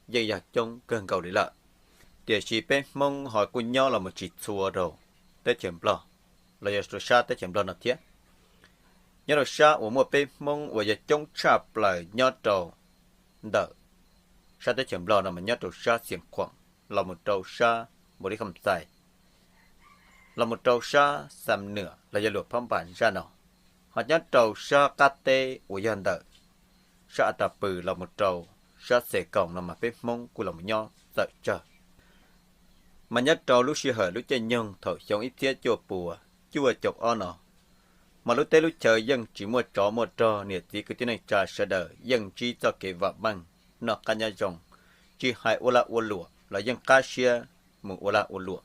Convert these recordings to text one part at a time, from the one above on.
yeej yog coob kawg nkaus li lawm. Tiam sis peb Hmoob ho kuj nyob los mus tsis txhua rau teb chaws Nplog, los yog rau sab teb chaws Nplog no thiab. Nyob rau sab uas muaj peb Hmoob uas yog coob tshaj plaws nyob rau ntawm sab teb chaws Nplog no mas nyob rau sab Xiav Khuam, los mus rau sab Npaus Lis Kham Xais, los mus rau sab Xam Nwm los yog Luam Phab Npas zaj no. Ho nyob rau sab qab teb uas yog ntawm sab A Tas Pws los mus rau sab Xes Koos no mas peb Hmoob kuj los mus nyob txawm tsawg. Mas nyob rau lub sij hawm lub caij nyoog thaum xyoo ib txhiab cuaj puas cuaj caum ob no, mas lub teb lub chaw yeej tsis muaj tsov muaj rog, niam txiv kwv tij neej tsa sawv daws yeej ntsib txoj kev vam meej, noj qab nyob zoo, tsis hais ua lag ua luam los yeej qab siab mus ua lag ua luam.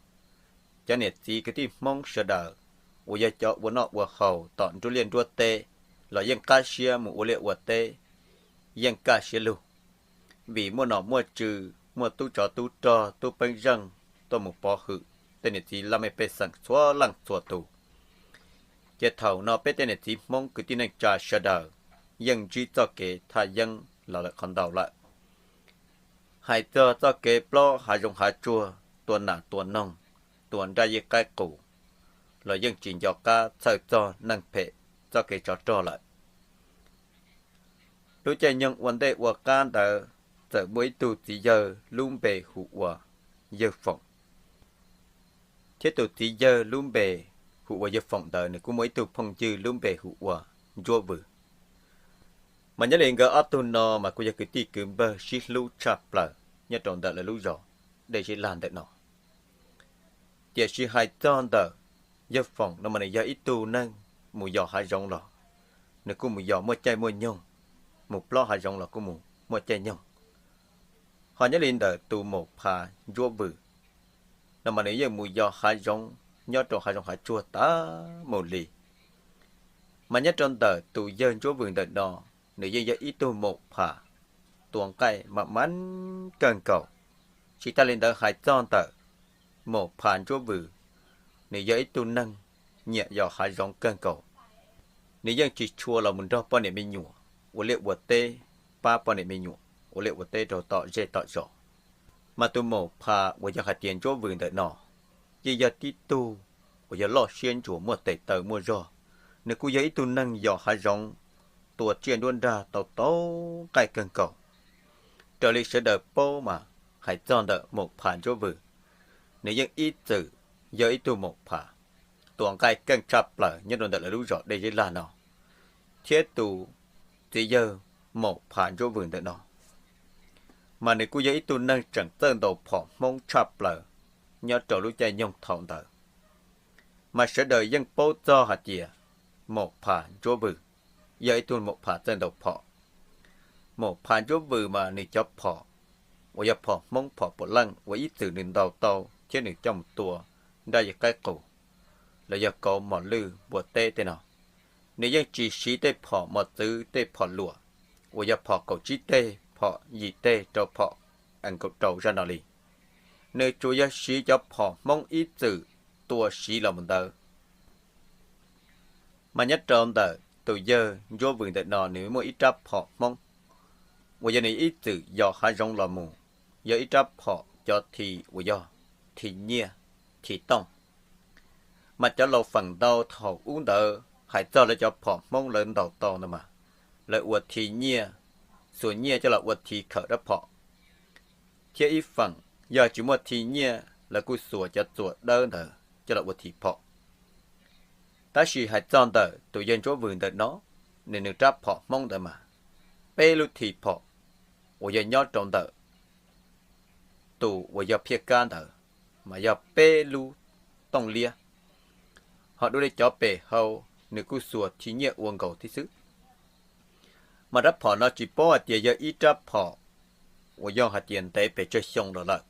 Cov niam txiv kwv tij Hmoob sawv daws uas yog cov ua noj ua haus tom nruab liaj nruab teb los yeej qab siab mus ua liaj ua teb, yeej kaj siab lug, vim muaj nom muaj tswv, muaj tub tsov tub rog tub peeb zeej tuaj mus pov hwm tej niam txiv laj mej pej xeem txhua leej txhua tus. Ces thaum no peb tej niam txiv Hmoob kwv tij neej tsa sawv daws yeej ntsib txoj kev thaj yeeb los lawm qhov ntau lawm. Hais txog txoj kev plob hav zoov hav tsuag, tua nas tua noog, tua nraj yij qaib qus, los yeej tsis nco qab txhawj txog neeg phem txoj kev tsov rog lawm. Lub caij nyoog ua ntej ua qab ntawd txawm muaj ib tug txiv yawg lub npe hu ua Yawg Foom, thiab tus txiv yawg lub npe hu ua Yawg Foom ntawd nws kuj muaj ib tug phooj ywg lub npe hu ua Ntsuab Vwm. Mas nyob li nkawd ob tug no mas kuj yog kwv tij kwv npawg sib hlub tshaj plaws nyob rau ntawm lawv lub zos Dej Zeb Lag ntawm no. Tiam sis hais txog ntawm Yawg Foom no mas nws yog ib tug neeg mus yos hav zoov los nws kuj mus yos muaj caij muaj nyoog, mus plob hav zoov los kuj mus muaj caij nyoog. Ho nyob li ntawm tus Maum Phas Ntsuab Vwm no mas nws yeej mus yos hav zoov nyob rau hav zoov hav tsuag tas mus li. Mas nyob rau ntawm tus yawg Ntsuab Vwm ntawm no, nws yeej yog ib tug maum phas tua nqaij mam mam kawg nkaus. Tsis tas li ntawd hais txog ntawm Maum Phas Ntsuab Vwm, nws yog ib tug neeg nyiam yos hav zoov kawg nkaus. Nws yeej tsis tshua los mus nrog poj niam me nyuam ua liaj ua teb, pab poj niam me nyuam ua liaj ua teb rau tom zej tom zos. Mas tus Maum Phas uas yog hais tias Ntsuab Vwm ntawm no, yeej yog tib tug uas yog loj siab ntsuas muaj tes taw muaj zog. Nws kuj yog ib tug neeg yos hav zoov, tua tsiaj nruab nrag tau tau nqaij kawg nkaus. Raws li sawv daws paub mas hais txog ntawm Maum Phas Ntsuab Vwm, nws yeej ib txwm yog ib tug maum phas tua nqaij keej tshaj plaws nyob rau ntawm lawv lub zos Dej Zeb Lag no. Thiab tus txiv yawg Maum Phas Ntsuab Vwm ntawm no, mas nws kuj yog ib tug neeg tseem txawj ntaus phom Hmoob tshaj plaws nyob rau lub caij nyoog thaum ntawd. Mas sawv daws yeej paub txog hais tias Maum Phas Ntsuab Vwm yog ib tug maum phas txawj ntaus phom. Maum Phas Ntsuab Vwm mas nws cov phom uas yog phom Hmoob phom puav leej uas ib txwm nws ntaus tau thiab nws coj mus tua nraj yij qaib qus los yog kauv mos lwj npua teb tej no, nws yeej tsis siv tej phom mos txwv tej phom luam uas yog phom kaum tsib teg phom yim teg rau phom M kaum rau zaj no li. Nws tsuas yog siv cov phom Hmoob ib txwm tua siv los mus ntawd. Mas nyob rau ntawm tus yawg Ntsuab Vwm ntawm no nws muaj ib rab phom Hmoob uas yog nws ib txwm yos hav zoov los mus, yog ib rab phom cov thi uas yog thi nyiaj, thi tooj. Mas cov laus feem ntau thaum ub ntawd hais txog lawv cov phom Hmoob lawv ntaus tau ntawd mas lawv ua thi nyiaj, xuas nyiaj coj los ua thi khawm rab phom. Thiab ib feem yog tsis muaj thi nyiaj lawv kuj xuas cov txuas dawb ntawd coj los ua thi phom. Tab sis hais txog ntawm tus yawg Ntsuab Vwm ntawm no, nws nws rab phom Hmoob ntawd mas peb lub thi phom uas yog nyob rau ntawm tus uas yog phiaj kab ntawd mas yog peb lub tooj liab, ho dua li cov pem hau nws kuj xuas thi nyiaj ua nkaus thiab xwb. Mas rab phom no tsis paub hais tias yog ib rab phom uas yog hais tias ntev pes tsawg xyoo los lawm,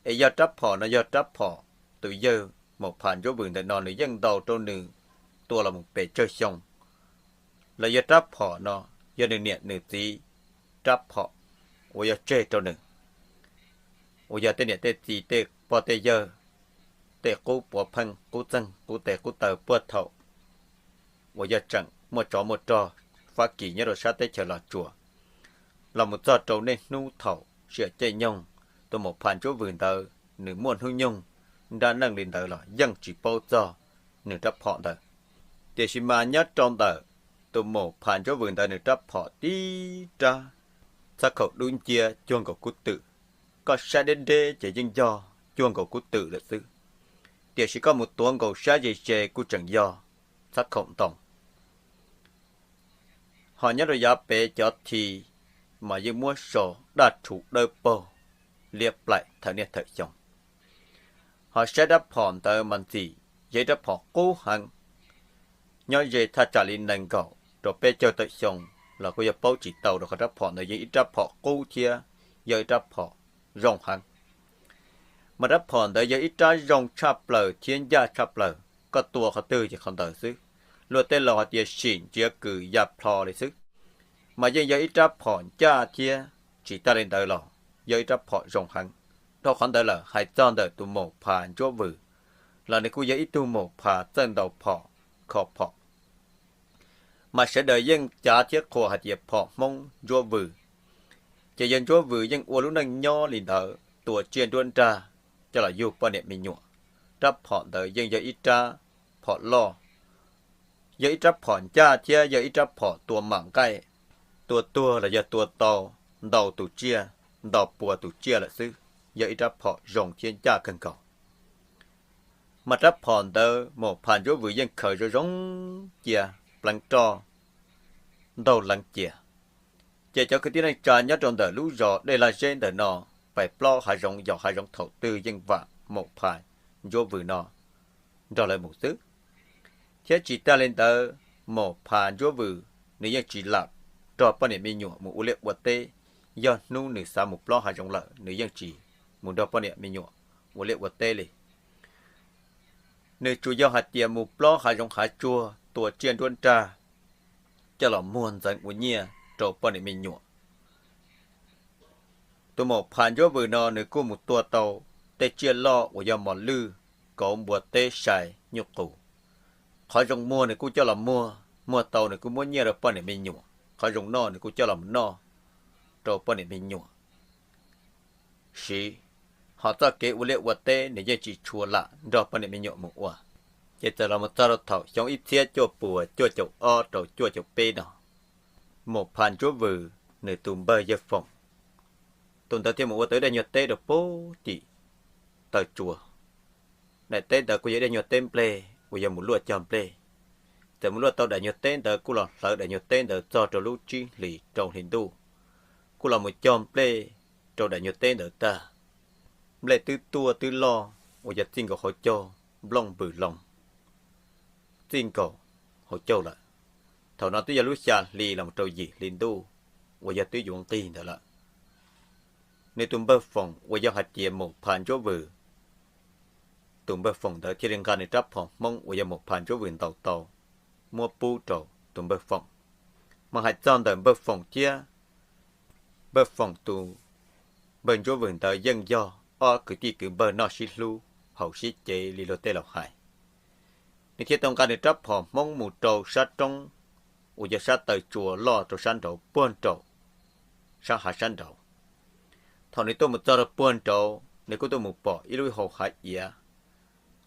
es yog rab phom no yog rab phom tus yawg Maum Phas Ntsuab Vwm ntawm no nws yeej ntaus rau nws tua los mus pes tsawg xyoo, los yog rab phom no yog nws niam nws txiv rab phom uas yog tseg rau nws, uas yog tej niam tej txiv tej pog tej yawg, tej qub puav pheej qub txeeg qub tes qub taw puag thaum uas yog tseem muaj tsov muaj rog Fab Kis nyob rau sab teb chaws Los Tsuas los mus txog rau niaj hnub thaum Tsis yog caij nyoog, tus Maum Phas Ntsuab Vws ntawd nws muaj hnub nyoog nrab neej li ntawd los yeej tsis paub txog nws rab phom ntawd. Tiam sis mas nyob rau ntawm tus Maum Phas Ntsuab Vws ntawd nws rab phom tib rab txhab khaum dub nciab cuag nkaus kub twm. Koj saib deb deb ces yeej yog cuag nkaus kub twm lawm xwb, tiam sis koj mus tuav nkaus saib ze ze kuj tseem yog txhab khaum ntoo. Ho nyob rau yav pem cov thi mas yeej muab so daj rhuv dawb paug liab plaim thawm niaj thawm xyoo. Ho saib rab phom ntawd mas ntxim yog ib rab phom qub heev, nyob ze thaj tsam li nees nkaum rau peb caug tawm xyoo los kuj yog paub tsis tau rau qhov rab phom ntawd yeej ib rab phom qub thiab yog ib rab phom zoo heev. Mas rab phom ntawd yog ib rab zoo tshaj plaws thiab ncaj tshaj plaws, koj tua qhov twg ces qhov ntawd xwb. Luag tej laus hais tias sim ntsiav kws ya plho li xwb, mas yeej yog ib rab phom ncaj thiab tsis tag li ntawd los yog ib rab phom zoo heev. Dhau qhov ntawd lawm hais txog ntawm tus Maum Phas Ntsuab Vws los nws kuj yog ib tug Maum Phas txawj ntaus phom, kho phom. Mas sawv daws yeej cav thiab qhuas hais tias phom Hmoob Ntsuab Vws, ces yog Ntsuab Vws yeej ua lub neej nyob li ntawd tua tsiaj nruab nrag coj los yug poj niam me nyuam. Rab phom ntawd yeej yog ib rab phom loj, yog ib rab phom ncaj thiab yog ib rab phom tua mam nqaij, tua tuag los yog tua tau ntau tus tsiaj, ntau pua tus tsiaj lawm xwb, yog ib rab phom zoo thiab ncaj kawg nkaus. Mas rab phom ntawd Maum Phas Ntsuab Vws yeej khaws zoo zoo cia pleev roj ntaug leev cia. Ces cov kwv tij neej tsa nyob rau ntawm lub zos Dej Laj Zeb ntawm no, pais plob hav zoov yos hav zoov thaum twg yeej vam Maum Phas Ntsuab Vws no nrog lawv mus xwb. Thiab tsis tag li ntawd, Maum Phas Ntsuab Vws nws yeej tsis lam nrog poj niam me nyuam mus ua liaj ua teb. Yog hnub nws xav mus plob hav zoov lawm nws yeej tsis mus nrog poj niam me nyuam ua liaj ua teb li. Nws tsuas yog hais tias mus plob hav zoov hav tsuag tua tsiaj nruab nrag coj los muag ntxeev ua nyiaj rau poj niam me nyuam. Tus Maum Phas Ntsuab Vws no nws kuj mus tua tau tej tsiaj loj uas yog mos lwj, kauv, npua teb, sai, nyuj qus. Qhov zoo muag nws kuj coj los muag, muag tau nws kuj muab nyiaj rau poj niam me nyuam, qhov zoo noj nws kuj coj los mus noj rau poj niam me nyuam siv. Ho txoj kev ua liaj ua teb nws yeej tsis tshua lam nrog poj niam me nyuam mus ua. Ces txawm los mus txog rau thaum xyoo ib txhiab cuaj puas cuaj caum ob rau cuaj caum peb no, Maum Phas Ntsuab Vws nws tus npawg yawg Foom, tus ntawd thiaj mus ua tau ib daim nyuag teb rau pem tim taw tsua. Daim teb ntawd kuj yog ib daim nyuag teb nplej uas yog mus luaj cog nplej. Txawm mus luaj tau daim nyuag teb ntawd kuj los hlawv daim nyuag teb ntawd txog rau lub tsib hlis rau hli ntuj, kuj los mus cog nplej rau daim nyuag teb ntawd tag. Nplej twb tuaj twb loj uas yog txij nkaus hauv caug, nplooj npws loo txij nkaus hauv caug lawm. Thaum no twb yog lub xya hli los mus rau yim hli ntuj uas yog twb yuav nqig ntawd lawm. Nws tus npawg Foom uas yog hais tias Maum Phas Ntsuab Vws, tus npawg Foom ntawd thiaj li nqa nws rab phom Hmoob uas yog Maum Phas Ntsuab Vws ntaus tau muab pub rau tus npawg Foom. Mas hais txog ntawm npawg Foom thiab npawg Foom tus npawg Ntsuab Vws ntawd yeej yog ob kwv tij kwv npawg noj sib hlub haus sib cev li luag tej laus hais. Nws thiaj tau nqa nws rab phom Hmoob mus rau sab roob uas yog sab taw tsua loj rau sab nraud puag nraum sab hav sab nraud. Thaum nws tuaj mus txog rau puag nraud nws kuj tuaj mus pom ib lub hau hav iav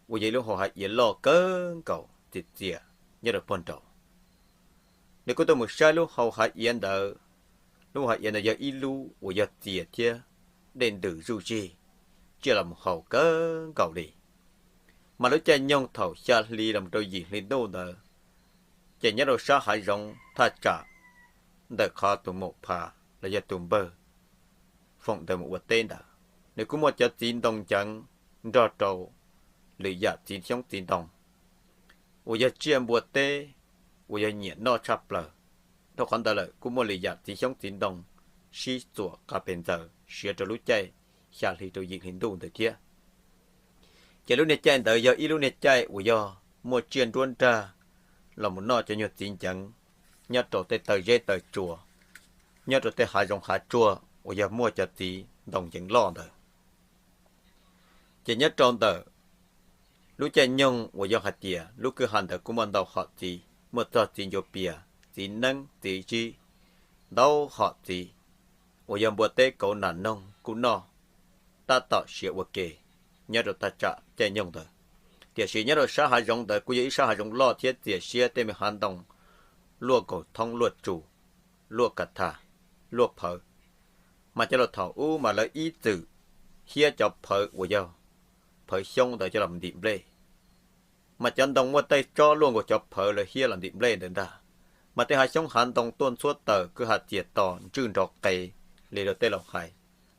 uas yog ib lub hau hav iav loj kawg nkaus txias txias nyob rau puag nraud. Nws kuj tuaj mus saib lub hau hav iav ntawd. Lub hav iav ntawd yog ib lub uas yog txias thiab dej ntws zuj zig, tsiaj los mus haus kawg nkaus li. Mas lub caij nyoog thaum xya hli los rau yim hli ntuj ntawd, ces nyob rau sab hav zoov thaj tsam ntawm qhov tus Maum Phas los yog tus npawg Foom ntawd mus ua teb ntawd, nws kuj muaj cov txiv ntoo nceev nrog rau lwm yam txiv xyoob txiv ntoo uas yog tsiaj npua teb uas yog nyiam noj tshaj plaws. Dhau qhov ntawd lawm kuj muaj lwm yam txiv xyoob txiv ntoo sib txuam qa pes ntxaws siav rau lub caij xya hli rau yim hli ntuj ntawd thiab. Ces lub niag caij ntawd yog ib lub niag caij uas yog muaj tsiaj nruab nrag los mus noj cov nyuag txiv nceev nyob rau tej taw zeb taw tsua, nyob rau tej hav zoov hav tsuag uas yog muaj cov txiv ntoo nceev loj ntawd. Ces nyob rau ntawm lub caij nyoog uas yog hais tias lub kwj ha ntawd kuj muaj ntau hom txiv, muaj txog txiv ncuav pias, txiv neeb, txiv zib, ntau hom txiv uas yog npua teb kauv nas noog kuj noj tab tom siav ua ke nyob rau tag tsam caij nyoog ntawd. Tiam sis nyob rau sab hav zoov ntawd kuj yog ib sab hav zoov loj thiab txias siab, tej me hav ntoo luaj nkaus thoob luaj tsu, luaj ka tha, luaj phawv. Mas cov laus thaum ub mas lawv ib txwm hiab cov phawv uas yog phawv xyoob ntawd coj los ntim nplej. Mas cov ntoo muaj tej tsob luaj nkaus cov phawv lawv hiab los ntim nplej ntawd ntag. Mas tej hav xyoob hav ntoo tuaj ntxhuab taws kwj ha txias to ntswj nrov qees li rau tej laus hais,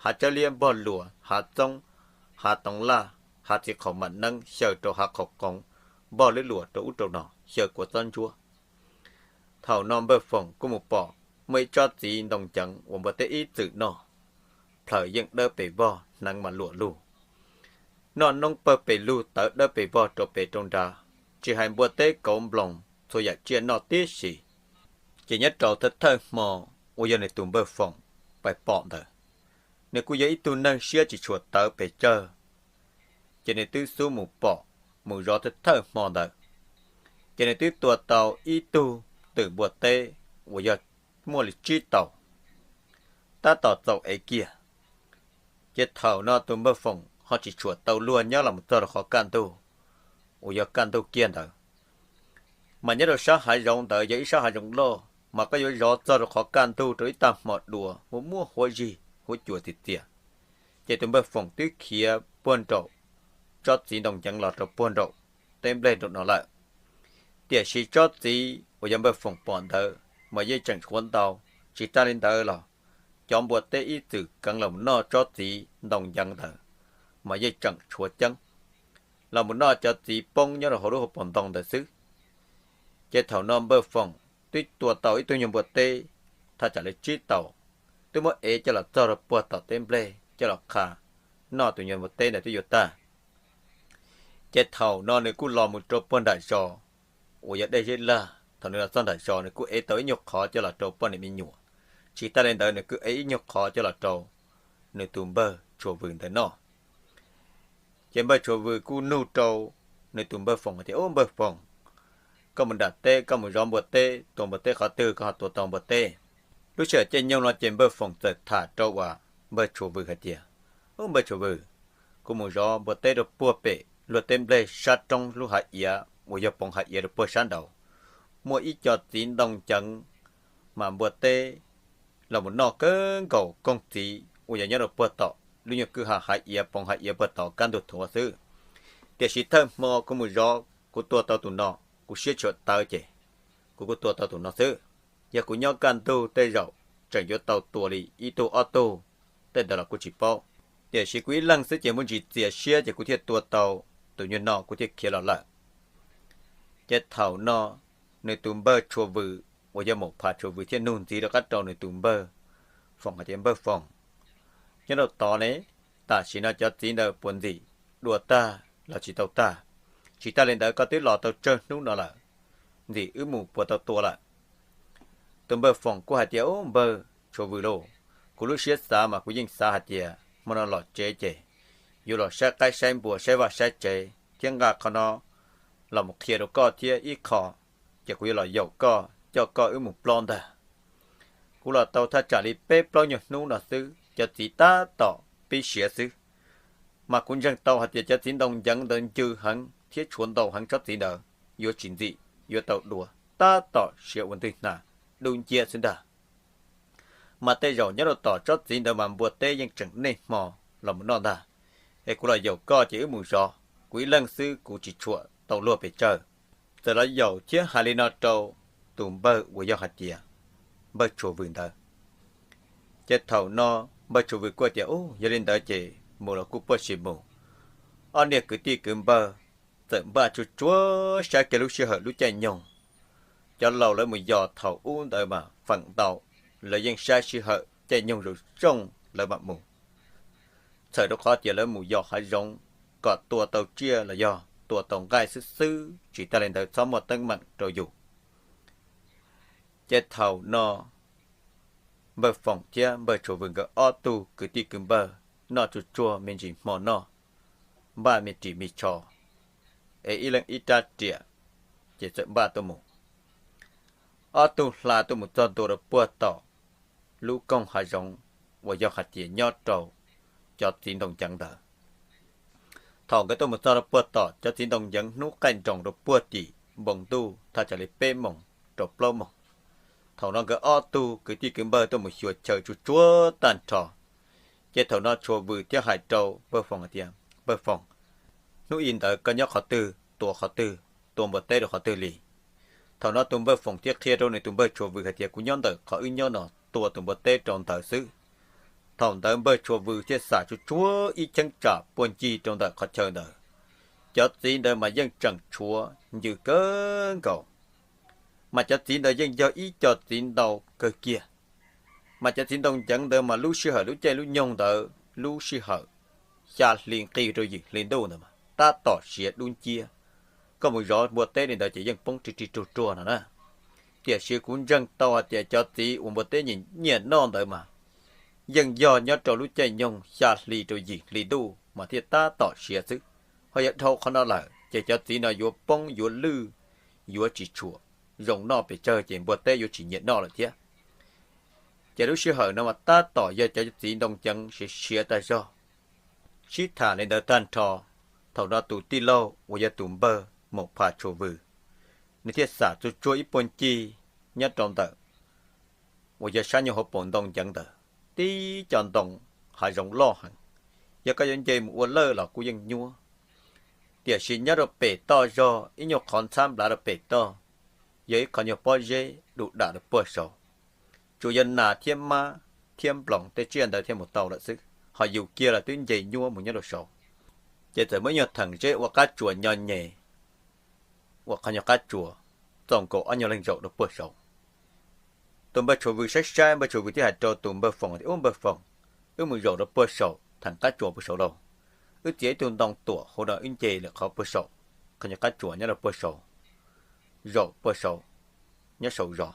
hav tsawb liab npog luas, hav txoob, hav toov laj, hav txiv qhaum mam neeb xyaw rau hav qhaum qoov, npog lwb luas rau ub rau no xyaw kua txob ntsuab. Thaum no npawg Foom kuj mus pom muaj ib tsob txiv ntoo nceev uas npua teb ib txwm noj, plhaws yeej dawb pes vog, hneev mas luam lug, noj noob pawg pes lug tawv dawb pes vog rau pem rau nrad, tsis hais npua teb kauv nploos txhua yam tsiaj noj tib si. Ces nyob rau thawj thawj hmo uas yog nws tus npawg Foom pais pom ntawd, nws kuj yog ib tug neeg siab tsis tshua tawv pes tsawg, ces nws twb xub mus pom, mus zov thawj thawj hmo ntawd, ces nws twb tua tau ib tug twm npua teb uas yog muaj li tsib tau, tab tom txaus ev kiag. Ces thaum no tus npawg Foom ho tsis tshua tau luag nyob los mus txog rau qhov kaj ntug uas yog kaj ntug kiag ntawd. Mas nyob rau sab hav zoov ntawd yog ib sab hav zoov loj, mas koj yuav zov txog rau qhov kaj ntug rau ib tag hmo dua muaj muaj huab zig huab cua tiag tiag. Ces tus npawg Foom twb khiav puag nraum tsob txiv ntoo nceev los rau puag nraum teb nplej nraum no lawm. Tiam sis tsob txiv uas yog npawg Foom pom ntawd mas yeej tseem tshuav ntau. Tsis tas li ntawd los cov npua teb ib txwm keev los mus noj tsob txiv ntoo nceev ntawd mas yeej tseem tshuav ceeb, los mus noj cov txiv poob nyob rau hauv lub hauv paus ntoo ntawd xwb. Ces thaum no npawg Foom twb tua tau ib tug nyuag npua teb thaj tsam li tsib tau, twb muab ev coj los txog rau puag tom teb nplej coj los qha noj tus nyuag npua teb ntawd twb yuav tag. Ces thaum no nws kuj los mus rau puag nram zos uas yog dej zeb lag. Thaum nws los txog nram zos nws kuj ev tau ib nyuag qhov coj los rau poj niam me nyuam. Tsis tas li ntawd nws kuj ev ib nyuag qhov coj los rau nws tus npawg Tshua Vws ntawd noj. Ces npawg Tshua Vws kuj nug rau nws tus npawg Foom tias, Ub npawg Foom, koj mus nram teb koj mus zov npua teb, tua npua teb qhov twg koj ho tua tau npua teb? Lub sij hawm caij nyoog no ces npawg Foom txawm tham rau uas npawg Tshua Vws hais tias, Ub npawg Tshua Vws, kuv mus zov npua teb rau puag pem luag teb nplej sab roob lub hav iav uas yog poov hav iav rau puag sab nraud, muaj ib co txiv ntoo nceev, mas npua teb los mus noj kawg nkaus koog txiv uas yog nyob rau puag tom lub nyuag kwj ha hav iav poov hav iav puag tom kaj ntug thuav xwb. Tiam sis thawj hmo kuv mus zov kuv tua tau tus no, kuv siab tshua tawv ces kuv kuj tua tau tus no xwb. Yog kuv nyob kaj ntug tej zaum tseem yuav tau tua li ib tug ob tug, tej ntawd los kuj tsis paub. Tiam sis kuv ib leeg xwb ces muaj ntsis txias siab ces kuv thiaj tua tau tus nyuag no kuv thiaj khiav los lawm. Ces thaum no nws tus npawg Tshua Vws uas yog Maum Phas Tshua Vws thiaj nug ntxiv rov qab rau nws tus npawg Foom hais tias, Npawg Foom, nyob rau tod ne, tam sim no cov txiv ntawd puas ntxim dua tag los tsis tau tag? Tsis tas li ntawd koj twb los tau tsawg hnub no lawm, ntxim wb mus puas tau tua lawm? Tus npawg Foom kuj hais tias, Ub npawg Tshua Vws lauj, kuv lub siab xav mas kuv yeej xav hais tias hmo no los tsev ces yuav los saib qaib saib npua saib vaj saib tsev thiab nqa qhov no los mus qhia rau koj thiab ib qho, ces kuv yuav los yaum koj coj koj wb mus plob ntag. Kuv los tau thaj tsam li peb plaub nyuag hnub no xwb cov txiv tab tom pib siav xwb, mas kuv ntseeg tau hais tias cov txiv ntoo nceev ntawd ncw heev thiab tshuav ntau heev tsob txiv ntawd yuav tsis ntxim yuav tau dua, tab tom siav ua ntwg hna dub nciab xwb ntag. Mas tej zaum nyob rau tom tsob txiv ntawd mas npua teb yeej tseem niaj hmo los mus noj ntag. Es kuv los yaum koj ces wb mus zov, kuv ib leeg xwb kuv tsis tshua tau luag pes tsawg. Txawm los yaum thiab hais li no rau tus npawg uas yog hais tias npawg Tshua Vws ntawd. Ces thaum no npawg Tshua Vws kuj tias, Ub, yog li ntawd ces mus los kuj puaj sim mus. Ob niag kwv tij kwv npawg txawm npaj tsuag tsuag saib kiag lub sij hawm lub caij nyoog. Cov laus lawv mus yos thaum ub ntawd mas feem ntau lawv yeej saib sij hawm caij nyoog zoo zoo lawv mam mus, txhawm rau qhov tias lawv mus yos hav zoov kom tua tau tsiaj los yog tua tau nqaij xwb xwb, tsis tas li ntawd txhob muaj teeb meem rau yus. Ces thaum no npawg Foom thiab npawg Tshua Vws nkawd ob tug kwv tij kwv npawg noj tsuag tsuag me ntsis hmo noj, npaj me ris me tsho, es ib leeg ib rab riam, ces txawm npaj tuaj mus. Ob tug hla tuaj mus txog ntua rau puag tom lub koog hav zoov, uas yog hais tias nyob rau cov txiv ntoo ceev ntawd. Thaum nkawd tuaj mus txog rau puag tom cov txiv ntoo ceev hnub qaij nroos rau puag tim npoo ntuj thaj tsam li peb moos rau plaub moos, thaum no nkawd ob tug kwv tij kwv npawg tuaj mus xyuas chaw tsuag tsuag tag nrho. Ces thaum no Tshua Vws thiaj hais rau Npawg Foom hais tias, Npawg Foom, hnub i ntawd koj nyob qhov twg tua qhov twg, tua npua teb rau qhov twg li? Thaum no tus Npawg Foom thiaj qhia rau nws tus npawg Tshua Vws hais tias, Kuv nyob ntawm qhov wb nyob no, tua tus npua teb rau ntawd xwb. Thaum ntawd npawg Tshua Vws thiaj xam tsuag tsuag ib cheeb tsam puag ncig rau ntawm qhov chaw ntawd. Cov txiv ntawd mas yeej tseem tshuav ncws kawg nkaus, mas cov txiv ntawd yeej yog ib co txiv ntoo kawg kiag. Mas cov txiv ntoo ceev ntawd mas lub sij hawm lub caij lub nyoog ntawd lub sij hawm xya hli nqis rau yim hli ntuj ntawd mas tab tom siav dub nciab. Koj mus zov npua teb li ntawd ces yeej poob rig rig ruag ruag no na. Tiam sis kuv ntseeg tau hais tias cov txiv uas npua teb nyiam noj ntawd mas yeej yog nyob rau lub caij nyoog xya hli rau yim hli ntuj mas thiaj tab tom siav xwb. Ho yog dhau qhov no lawm ces cov txiv no yuav poob yuav lwj, yuav tsis tshua zoo noj pes tsawg ces npua teb yuav tsis nyiam noj lawm thiab. Ces lub sij hawm no mas tab tom yog cov txiv ntoo ceev siav siav tag zog. Sib tham li ntawd tag nrho, thaum no tus tij laug uas yog tus npawg Maum Phas Tshua Vws, nws thiaj xam tsuag tsuag ib puag ncig nyob rau ntawm uas yog sab nyuag hauv paus ntoo ceev ntawd, tib co ntoo hav zoov loj heev, yog koj yuav nce mus ua lawj los kuj yeej nyuaj. Tiam sis nyob rau pem toj zog ib nyuag qhov ntxhab nplav rau pem toj, yog ib qho nyuag pob zeb du dam rau puag saud. Tsuas yog nas thiab mab thiab nploos tej tsiaj ntawd thiaj mus tau lawm xwb, ho yus kiag los twb nce nyuaj mus nyob rau saud. Ces txawm muaj ib nyuag theem zeb ua qab tsuas nyo nyem, ua qhov nyuag qab tsuas txaus nkaus ob nyuag leeg zaum rau puag saud. Tus npawg Tshua Vws saib saib, npawg Tshua Vws thiaj hais rau tus npawg Foom tias, Ub npawg Foom, wb mus zaum rau puag saum theem qab tsuas puag saud lauj. Wb txiav ib tug ntoo tuam hauv no wb nce lawm qhov puag saum, qhov nyuag qab tsuas nyob rau puag saud, zaum puag saud, nyob saud zov.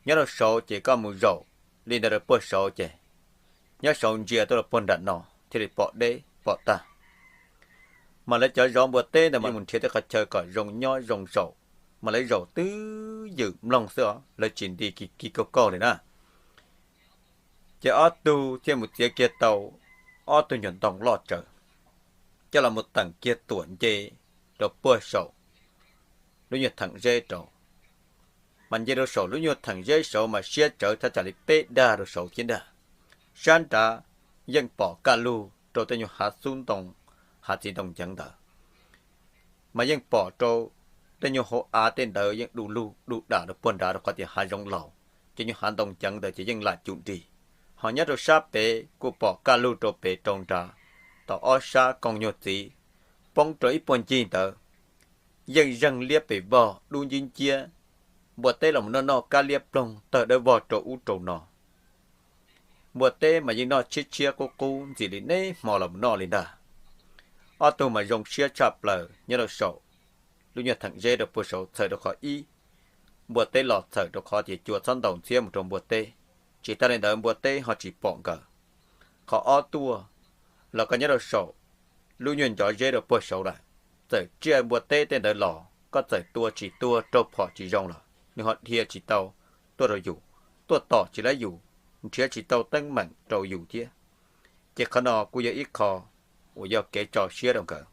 Nyob rau saud ces koj mus zaum li ntawd rau puag saud ces nyob saud ntsia tuaj rau puag nram no thiaj li pom deb pom tag. Mas lawv cov zov npua teb ntawd mas mus nrhiav tej qhov chaw kom zoo nyob zoo zaum, mas lawv zaum twb ywm mloog xwb os, lawv tsis nti ki ki kaug kaug li na. Ces ob tug thiaj mus txiav kiag tau ob tug nyuag ntoo loj tsawv, coj los mus teem kiag tuam nce rau puag saum lub nyuag theem zeb rau. Mas nce rau saum lub nyuag theem zeb saud mas siab tsawv thaj tsam li peb dag rau saud thiab ntag. Sab nrad yeej pom kaj lug rau tej nyuag hav xub ntoo, hav txiv ntoo ceev ntawd, mas yeej pom rau tej nyuag hauv av tej ntawd yeej du lug du dam rau puag nrad rau qhov tias hav zoov laus, ces nyuag hav ntoo ceev ntawd ces yeej lam cum nrig. Ho nyob rau sab pem kuj pom kaj lug rau pem rau nrad, tau ob sab koog nyuag txiv poob rau ib puag ncig ntawd, yeej zeeg liab pes vog dub ncib nciab. Npua teb los mus noj noj kab liab ploog tawg dawb vog rau ub rau no. Npua teb mas yeej noj tshiab tshiab qub qub ntxim li neb hmo los mus noj li ntag. Ob tug mas zoo siab tshaj plaws nyob rau saum lub nyuag theem zeb rau puag saud txhawm rau qhov ib, npua teb los txhawm rau qhov tias cua txhob ntaus ntxhiab mus rau npua teb. Tsis tas li ntawd npua teb ho tsis pom nkawd. Qhov ob tuaj los koj nyob rau saum lub nyuag ncov zeb rau puag saud lawm, txawm tsiaj npua teb tej ntawd los koj txawm tua tsis tuag raug phom tsis zoo los nws ho dhia tsis tau tuaj rau yus, tuaj tom tsis laib yus, nrhiav tsis tau teeb meem rau yus thiab. Ces qhov no kuj yog ib qho uas yog kev tso siab rau nkawd.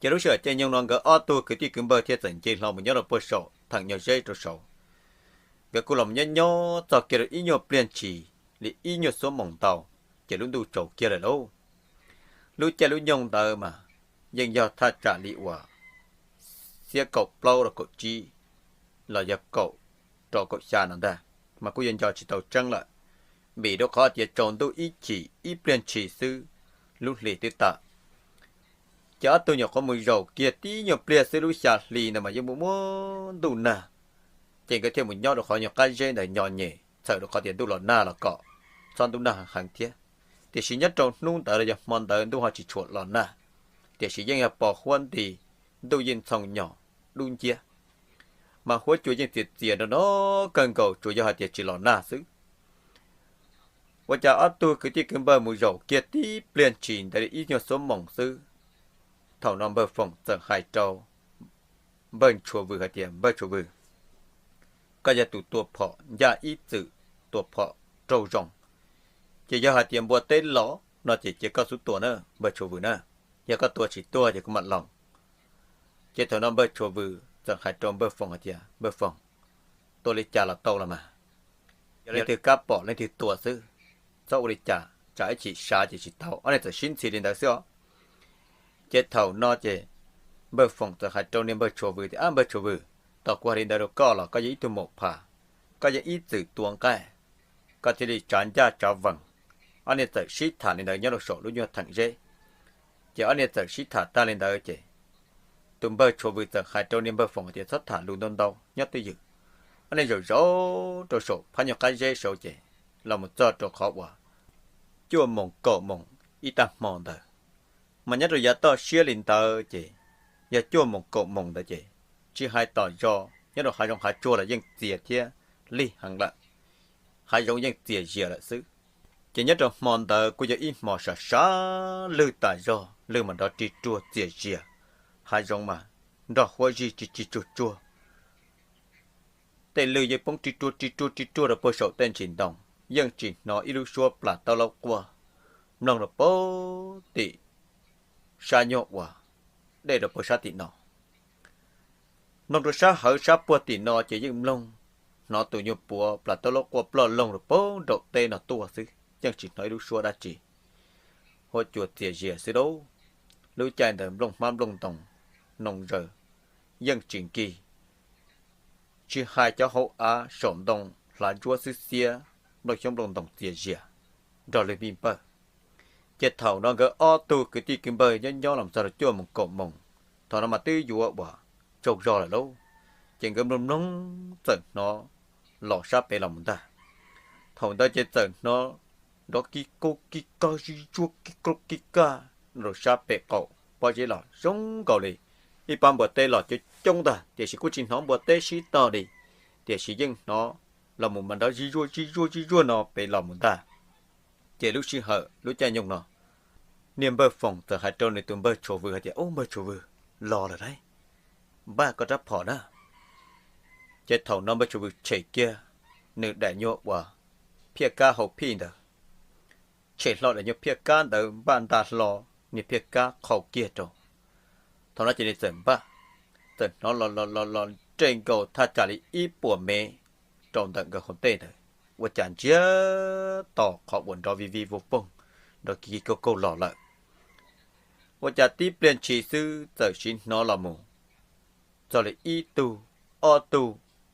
Ces lub sij hawm caij nyoog no nkawd ob tug kwv tij kwv npawg thiaj txawm nce hlo mus nyob rau puag saum theem nyuag zeb rau saud. Nkawd kuj los nyob nyob txog kiag rau ib nyuag pliag ntshis li ib nyuag xuab moos ntau, ces lub ntuj tsaus kiag lawm lauj. Lub caij lub nyoog ntawd mas yeej yog thaj tsam li uas xiab kaum plaub rau kaum tsib los yog kaum rau kaum xya no ntag, mas kuj yuav nco tsis tau tseeb lawm, vim rau qhov tias tsaus ntuj ib chim ib pliag ntshis xwb, lub hli twb tawm. Ces ob tug nyuam qhuav mus zaum kiag tib nyuag pliag xwb lub xya hli ntawd mas yeej muaj muaj ntuj nag. Ces nkawd thiaj mus nyob rau qhov nyuag qab zeb ntawd nyo nyem txhawm rau qhov tias ntuj los nag los kom txhob ntuj nag heev heev thiab. Tiam sis nyob rau hnub ntawd los yog hmo ntawd ntuj ho tsis tshua los nag, tiam sis yeej yog pos huab nti, ntuj yeej txhooj nyom dub nciab. Mas huab cua yeej txias txias nrov nrov kawg nkaus tsuas yog hais tias tsis los nag xwb. Ua cas ob tug kwv tij kwv npawg mus zaum kiag tib pliag ntshis ntawd li ib nyuag xuab moos xwb, thaum no npawg Foom txawm hais rau npawg Ntshua Vws hais tias, Npawg Ntshua Vws, koj yog tus tua phom ncaj ib txwm, tua phom raug zoo, Ces yog hais tias npua teb los no ces cia koj xub tua na npawg Tshuas Vwm na, yog koj tua tsis tuag ces kuv mam los. Ces thaum no npawg Tshuas Vwm txawm hais rau npawg Foom hais tias, npawg Foom, tua li cas los tau los mas, yog leej twg kab pom leej twg tua xwb, txhob ua li cas tsam ib chim sav ces tsis tau. Ob niag txawm sib ntxhi li ntawd xwb os. Ces thaum no ces npawg Foom txawm hais rau niag npawg Tshuas Vwm tias, ab npawg Tshuas Vwm, tos kuv hais li ntawd rau koj los koj yog ib tug maum phas, koj yeej ib txwm tua nqaij, koj thiaj li tsav ncaj tsav vees. Ob niag txawm sib tham li ntawd nyob rau saum lub nyuag theem zeb. Ces ob niag txawm sib tham tag li ntawd ces tus npawg Tshuas Vwm txawm hais rau niag npawg Foom tias, txhob tham lus ntau ntau nyob twj ywm. Ob niag zaum zaum rau saum phab nyuag qab zeb saud ces los mus txog rau qhov uas cuaj moos kaum moos ib tag hmo ntawd. Mas nyob rau yav toj siab li ntawd ces yog cuaj moos kaum moos ntawd ces tsis hais tom zos, nyob rau hav zoov hav tsuag los yeej txias thiab lig heev lawm, hav zoov yeej txias zias lawm xwb. Ces nyob rau hmo ntawd kuj yog ib hmo sas sas, lwg tas zog, lwg mas nrov ri ruag txias zias, hav zoov mas nrog huab zig ri ri tsuag tsuag. Tej lwj yeej poob ri ruag ri ruag ri ruag rau puag saum tej ntsis ntoo, yeej tsis hnov ib lub suab plas taub laub quaj mloog rau puag tim sab nyuag uas dej rau puag sab tim no. Mloog rau sab hawv sab puag tim no ces yeej mloog hnov tus nyuag puav plas taub laub quaj ploj loog rau puag nraum teb no tuaj xwb, yeej tsis hnov ib lub suab dab tsi. Huab cua txias zias xwb lauj. Lub caij ntawd nplooj hmab nplooj ntoos, noo zaws, yeej tsis nkig. Tsis hais cov hauv av saum ntoo hlav ntsuab xwb xiab, nplooj xyoob nplooj ntoos txias zias nrog lwg mij npawj. Ces thaum no nkawd ob tug kwv tij kwv npawg nyob nyob los txog rau cuaj moos kaum moos, thaum no mas twb yuav uas tsaug zog lawm lauj. Ces nkawd mloog mloog txawm hnov los sab pem los mus ntag. Thaum ntawd ces txawm hnov nrov kib kub kib kab zib zuag kib kub kib kab rau sab pem qaum pob zeb los zoo nkaus li ib pab npua teb los coob coob ntag, tiam sis kuj tsis hnov npua teb sib tog li, tiam sis yeej hnov los mus mas nrov zib zuag zib zuag zib zuag no pem los mus ntag. Ces lub sij hawm lub caij nyoog no, niag npawg Foom txawm hais rau nws tus npawg Tshuas Vwm hais tias, ub npawg Tshuas Vwm, los lawm lauj, npaj koj rab phom na. Ces thaum no npawg Tshuas Vwm tshem kiag nws daim nyuag uas phiaj kab hau phij ntawd, tshem hlo daim nyuag phiaj kab ntawd npaj nta hlo niag phiaj kab qhau kiag rau. Thaum no ces nws txawm npaj, txawm hnov los los los los nres nkaus thaj tsam li ib puas mev rau ntawm nkawd hauv ntej ntawd, ua cas ntsiag to qhov uas nrov vij vij voog voog, nrov kig kig kaug kaug los lawm. Ua cas tib pliag ntshis xwb txawm sim hnov los mus txog li ib tug, ob tug,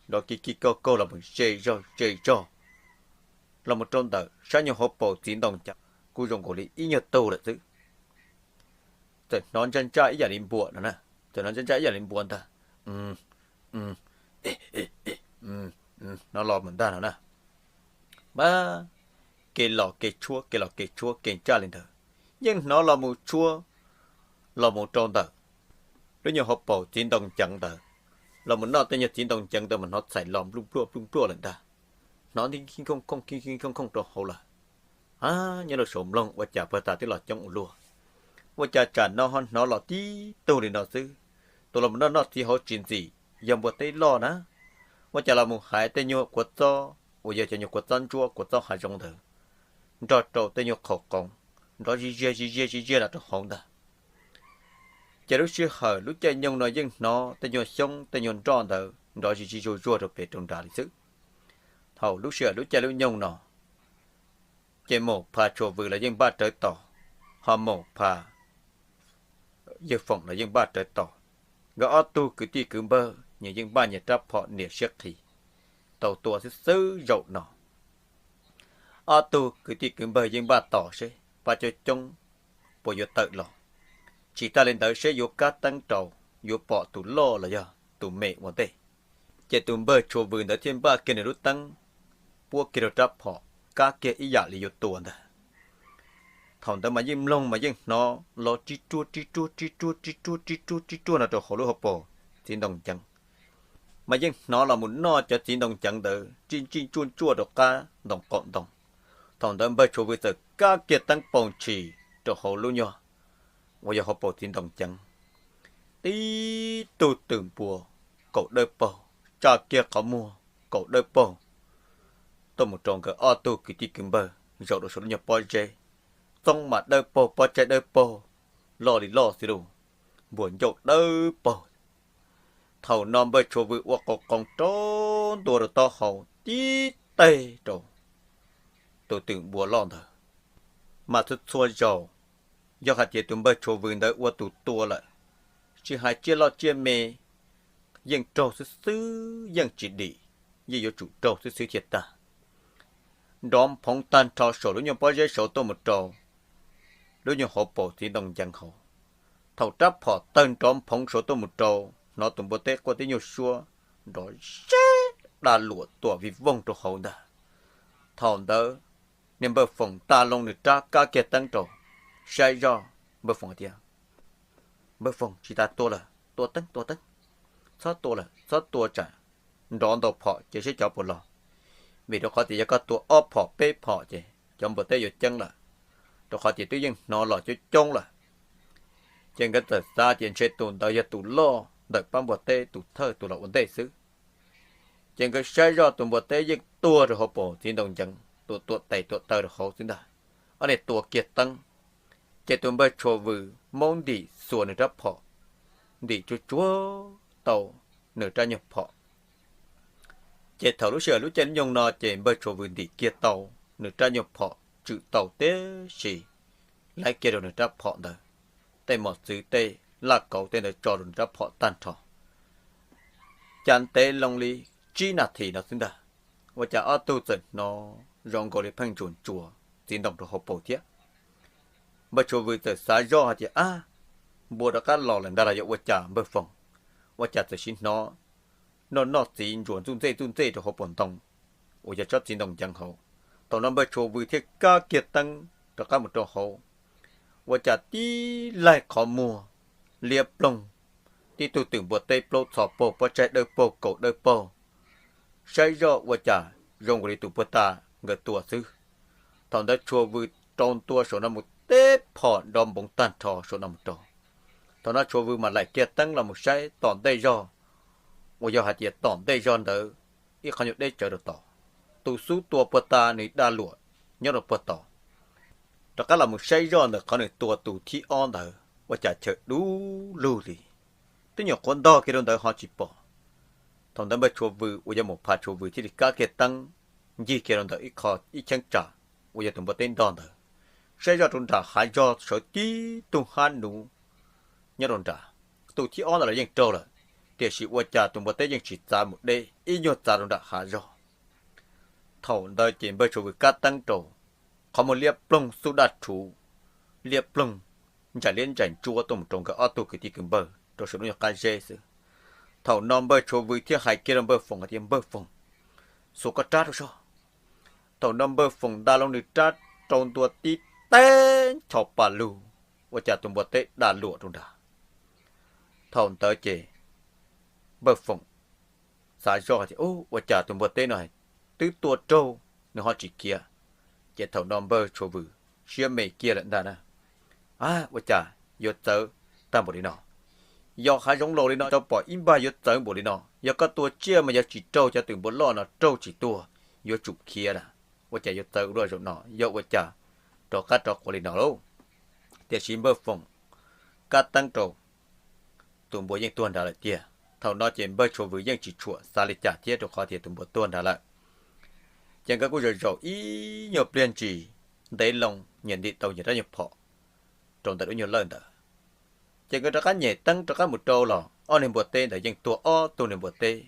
nrov kig kig kaug kaug los mus ze zog ze zog los mus rau ntawm sab nyuag hauv paus txiv ntoo ceev, kuj zoo nkaus li ib nyuag tug lawm xwb. Txawm hnov ntsaj ntsaj ib yam li npua no na, txawm hnov ntsaj ntsaj ib yam li npua ntag, hnov los mus ntag no na. Npab, kev los kev tshuab kev los kev tshuab kev ntsaj li ntawd, yeej hnov los mus tshuab los mus rau ntawm lub nyuag hauv paus txiv ntoo ceev ntawd, los mus noj tej nyuag txiv ntoo ceev ntawd mas hnov txhais los npluj npluaj npluj npluaj lawm ntag. Hnov nti khooj khooj khooj khooj rau hauv lawm. A, nyob rau saum mloog ua cas puag ta twb los coob ua luaj, ua cas tsam no ho hnov los tib tug li no xwb. Tus los mus noj noj txiv hauv tsis ntxim yog npua teb loj na. Ua cas los mus hais tej nyuag kua txob uas yog cov nyuag kua txob ntsuab kua txob hav zoov ntawd nrog rau tej nyuag qhaus qoov nrov zij ziag zij ziag zij ziag los rau hauv ntag. Ces lub sij hawm lub caij nyoog no yeej hnov tej nyuag xyoob tej nyuag nroj ntawd nrov zij zij zuag zuag rau pem rau nrad li xwb. Thaum lub sij hawm lub caij lub nyoog no, ces maum pha Tshuas Vwm los yeej npaj rawv tos, ho maum pha yawg Foom los yeej npaj rawv tos. Nkawd ob tug kwv tij kwv npawg nyias yeej npaj nyias rab phom niam siab qhis, tau tua xwb xwb zaum no. Ob tug kwv tij kwv npawg yeej npaj tos seb pab coob coob puas yuav tawm los, tsis tas li ntawd seb yuav kab teeb rau, yuav pom tus loj los yog tus me ua ntej. Ces tus npawg Tshuas Vwm ntawd thiaj npaj kiag nws lub teeb, puab kiag rau rab phom, kab kiag ib yam li yuav tua ntag. Thaum ntawd mas yeej mloog mas yeej hnov los ri ruag ri ruag ri ruag ri ruag ri ruag ri ruag no rau hauv lub hauv paus txiv ntoo ceev, mas yeej hnov los mus noj cov txiv ntoo ceev ntawd ntsij ntsij ntsuaj ntsuaj rau qab ntoo qaum ntoo. Thaum ntawd npawg Tshuas Vwm txawm kab kiag teeb paus ntshis rau hauv lub nyuag uas yog hauv paus txiv ntoo ceev, tib tug twm npua kaum dawb paug, tsa kiag qhov muag kaum dawb paug tuaj mus rau nkawd ob tug kwv tij kwv npawg zaum rau saum lub nyuag pob zeb, txoob mas dawb paug, pob tsaig dawb paug, loj li loj xwb lauj, npuas ncauj dawb paug. Thaum no npawg Tshuas Vws ua qau qoo rau ntua rau taub hau tib teg rau tus twm npua loj ntawd. Mas txhua txhua zaus, yog hais tias tus npawg Tshuas Vws ntawd ua tus tua lawm, tsis hais tsiaj loj tsiaj me, yeej raug xwb xwb, yeej tsis dim, yeej yuav tsum raug xwb xwb thiaj tag. Nrov nphoov tag nrho saum lub nyuag pob zeb saud tuaj mus rau lub nyuag hauv paus txiv ntoo nceev hauv. Thaum rab phom tawg nrov nphoov saud tuaj mus rau, hnov tus npua teb quaj tib nyuag suab, nrov zeb, daj luam tuam vij voog rau hauv ntag. Thaum ntawd, niag npawg Foom nta loo nws rab kab kiag teeb rau, saib zoj, npawg Foom hais tias, Npawg Foom, tsis tas tua lawm, tua teeb tua teeb, txhob tua lawm, txhob tua tsam nrov ntau phom ces seb cov puas los. Vim rau qhov tias yog koj tua ob phom peb phom ces cov npua teb yuav ceeb lawm, rau qhov tias twb yeej hnov los coob coob lawm. Ces nkawd txawm xav tias ntshe tus ntawd yog tus loj ntawm pab npua teb tus thawj tus los ua ntej xwb. Ces nkawd saib zoj tus npua teb yeej tuag rau hauv paus txiv ntoo nceev, tua tua tes tua taw rau hauv xwb ntag. Ob niag tua kiag teeb, ces tus npawg Tshuas Vws maub ntim xuas nws rab phom, ntim tsuag tsuag tau nws rab nyuag phom. Ces thaum lub sij hawm lub caij lub nyoog no ces npawg Tshuas Vws ntim kiag tau nws rab nyuag phom tswm tau tib si, laib kiag rau nws rab phom ntawd, tej mos txwv tej laj kauv tej ntawd tso rau nws rab phom tag nrho. Cas ntev loo li tsib nas this no xwb ntag, ua cas ob tug txawm hnov zoo nkaus li pheej ntsuas ntsuas txiv ntoo rau hauv paus thiab. Npawg Tshuas Vws txawm xav zoj hais tias, Ab, npua rov qab los lawm ntag los yog ua cas npawg Foom? Ua cas txawm sim hnov noj noj txiv ntsuas ntxuj ntxej ntxuj ntxej rau hauv paus ntoo uas yog tsob txiv ntoo nceev hauv? Thaum no npawg Tshuas Vws thiaj kab kiag teeb rov qab mus rau hauv, ua cas tib laig qhov muag liab ploog, tib tug twm npua teb plaub txho paug, pob tsaig dawb paug, kaus dawb paug. Saib zoj ua cas zoo nkaus li tus puag ta nkawd tua xwb. Thaum ntawd Tshuas Vws rau ntua saum no mus teb phom nrov npoov tag nrho saum no mus rau. Thaum no Tshuas Vws mam laim kiag teeb los mus saib tom ntej zog, uas yog hais tias tom ntej zog ntawd ib qhov nyuag deb tsawv rau tod, tus xub tua puag ta nws dag luam nyob rau puag tod. Rov qab los mus saib zoj ntawm qhov nws tua tus thib ob ntawd ua cas chaw dub lug li, twb nyuam qhuav ntog kiag rau ntawd ho tsis pom. Thaum ntawd npawg Tshuas Vws uas yog Mus Phas Tshuas Vws thiaj li kab kiag teeb ncig kiag rau ntawm ib qho ib cheeb tsam uas yog tus npua teb ntog ntawd, saib zoj rau nram hav zog sawv tib tug hab nuv nyob rau nram. Tus thib ob ntawd los yeej raug lawm, tiam sis ua cas tus npua teb yeej tsis txav mus deb, ib nyuag txav rau nram hav zog. Thaum ntawd ces npawg Tshuas Vws kab teeb rau, qhov muag liab ploog xub daj rhuv, liab ploog ntsais liab ntsais ntsuab tuaj mus rau nkawd ob tug kwv tij kwv npawg rau saum lub nyuag qab zeb xwb. Thaum no npawg Tshuas Vws thiaj hais kiag rau npawg Foom hais tias, Npawg Foom, xuas koj rab rau soj. Thaum no npawg Foom nta loo nws rab rau ntua tib teg ncho pas lug, ua cas tus npua teb dag luam rau nrad. Thaum ntawd ces npawg Foom xav zoj tias, Ua cas tus npua teb no twb tua raug nws ho tsis khiav? Ces thaum no npawg Tshuas Vws siab me kiag lawm ntag na. A, ua cas yuav txawv tag npaum li no? Yog hav zoov laus li no tau pom ib npag yuav txawv npaum li no, yog koj tua tsiaj mas yog tsis raug cov twm npua loj no raug tsis tuag, yuav tsum khiav na. Ua cas yuav txawv ua luaj zaum no, yog ua cas rov qab rov quav li no lauj? Tiam sis npawg Foom kab teeb rau, tus npua yeej tuag nrad lawm tiag. Thaum no ces npawg Tshuas Vws yeej tsis tshua xav li cas thiab rau qhov tias tus npua tuag nrad lawm. Ces nkawd kuj zaum zaum ib nyuag pliag ntsis, ntev loo nyias ntim tau nyias rab nyuag phom rau ntawm lub nyuag lawj ntawd. Ces nkawd rov qab nyem teeb rov qab mus rau los ob niag npua teb ntawd yeej tuag ob tug niag npua teb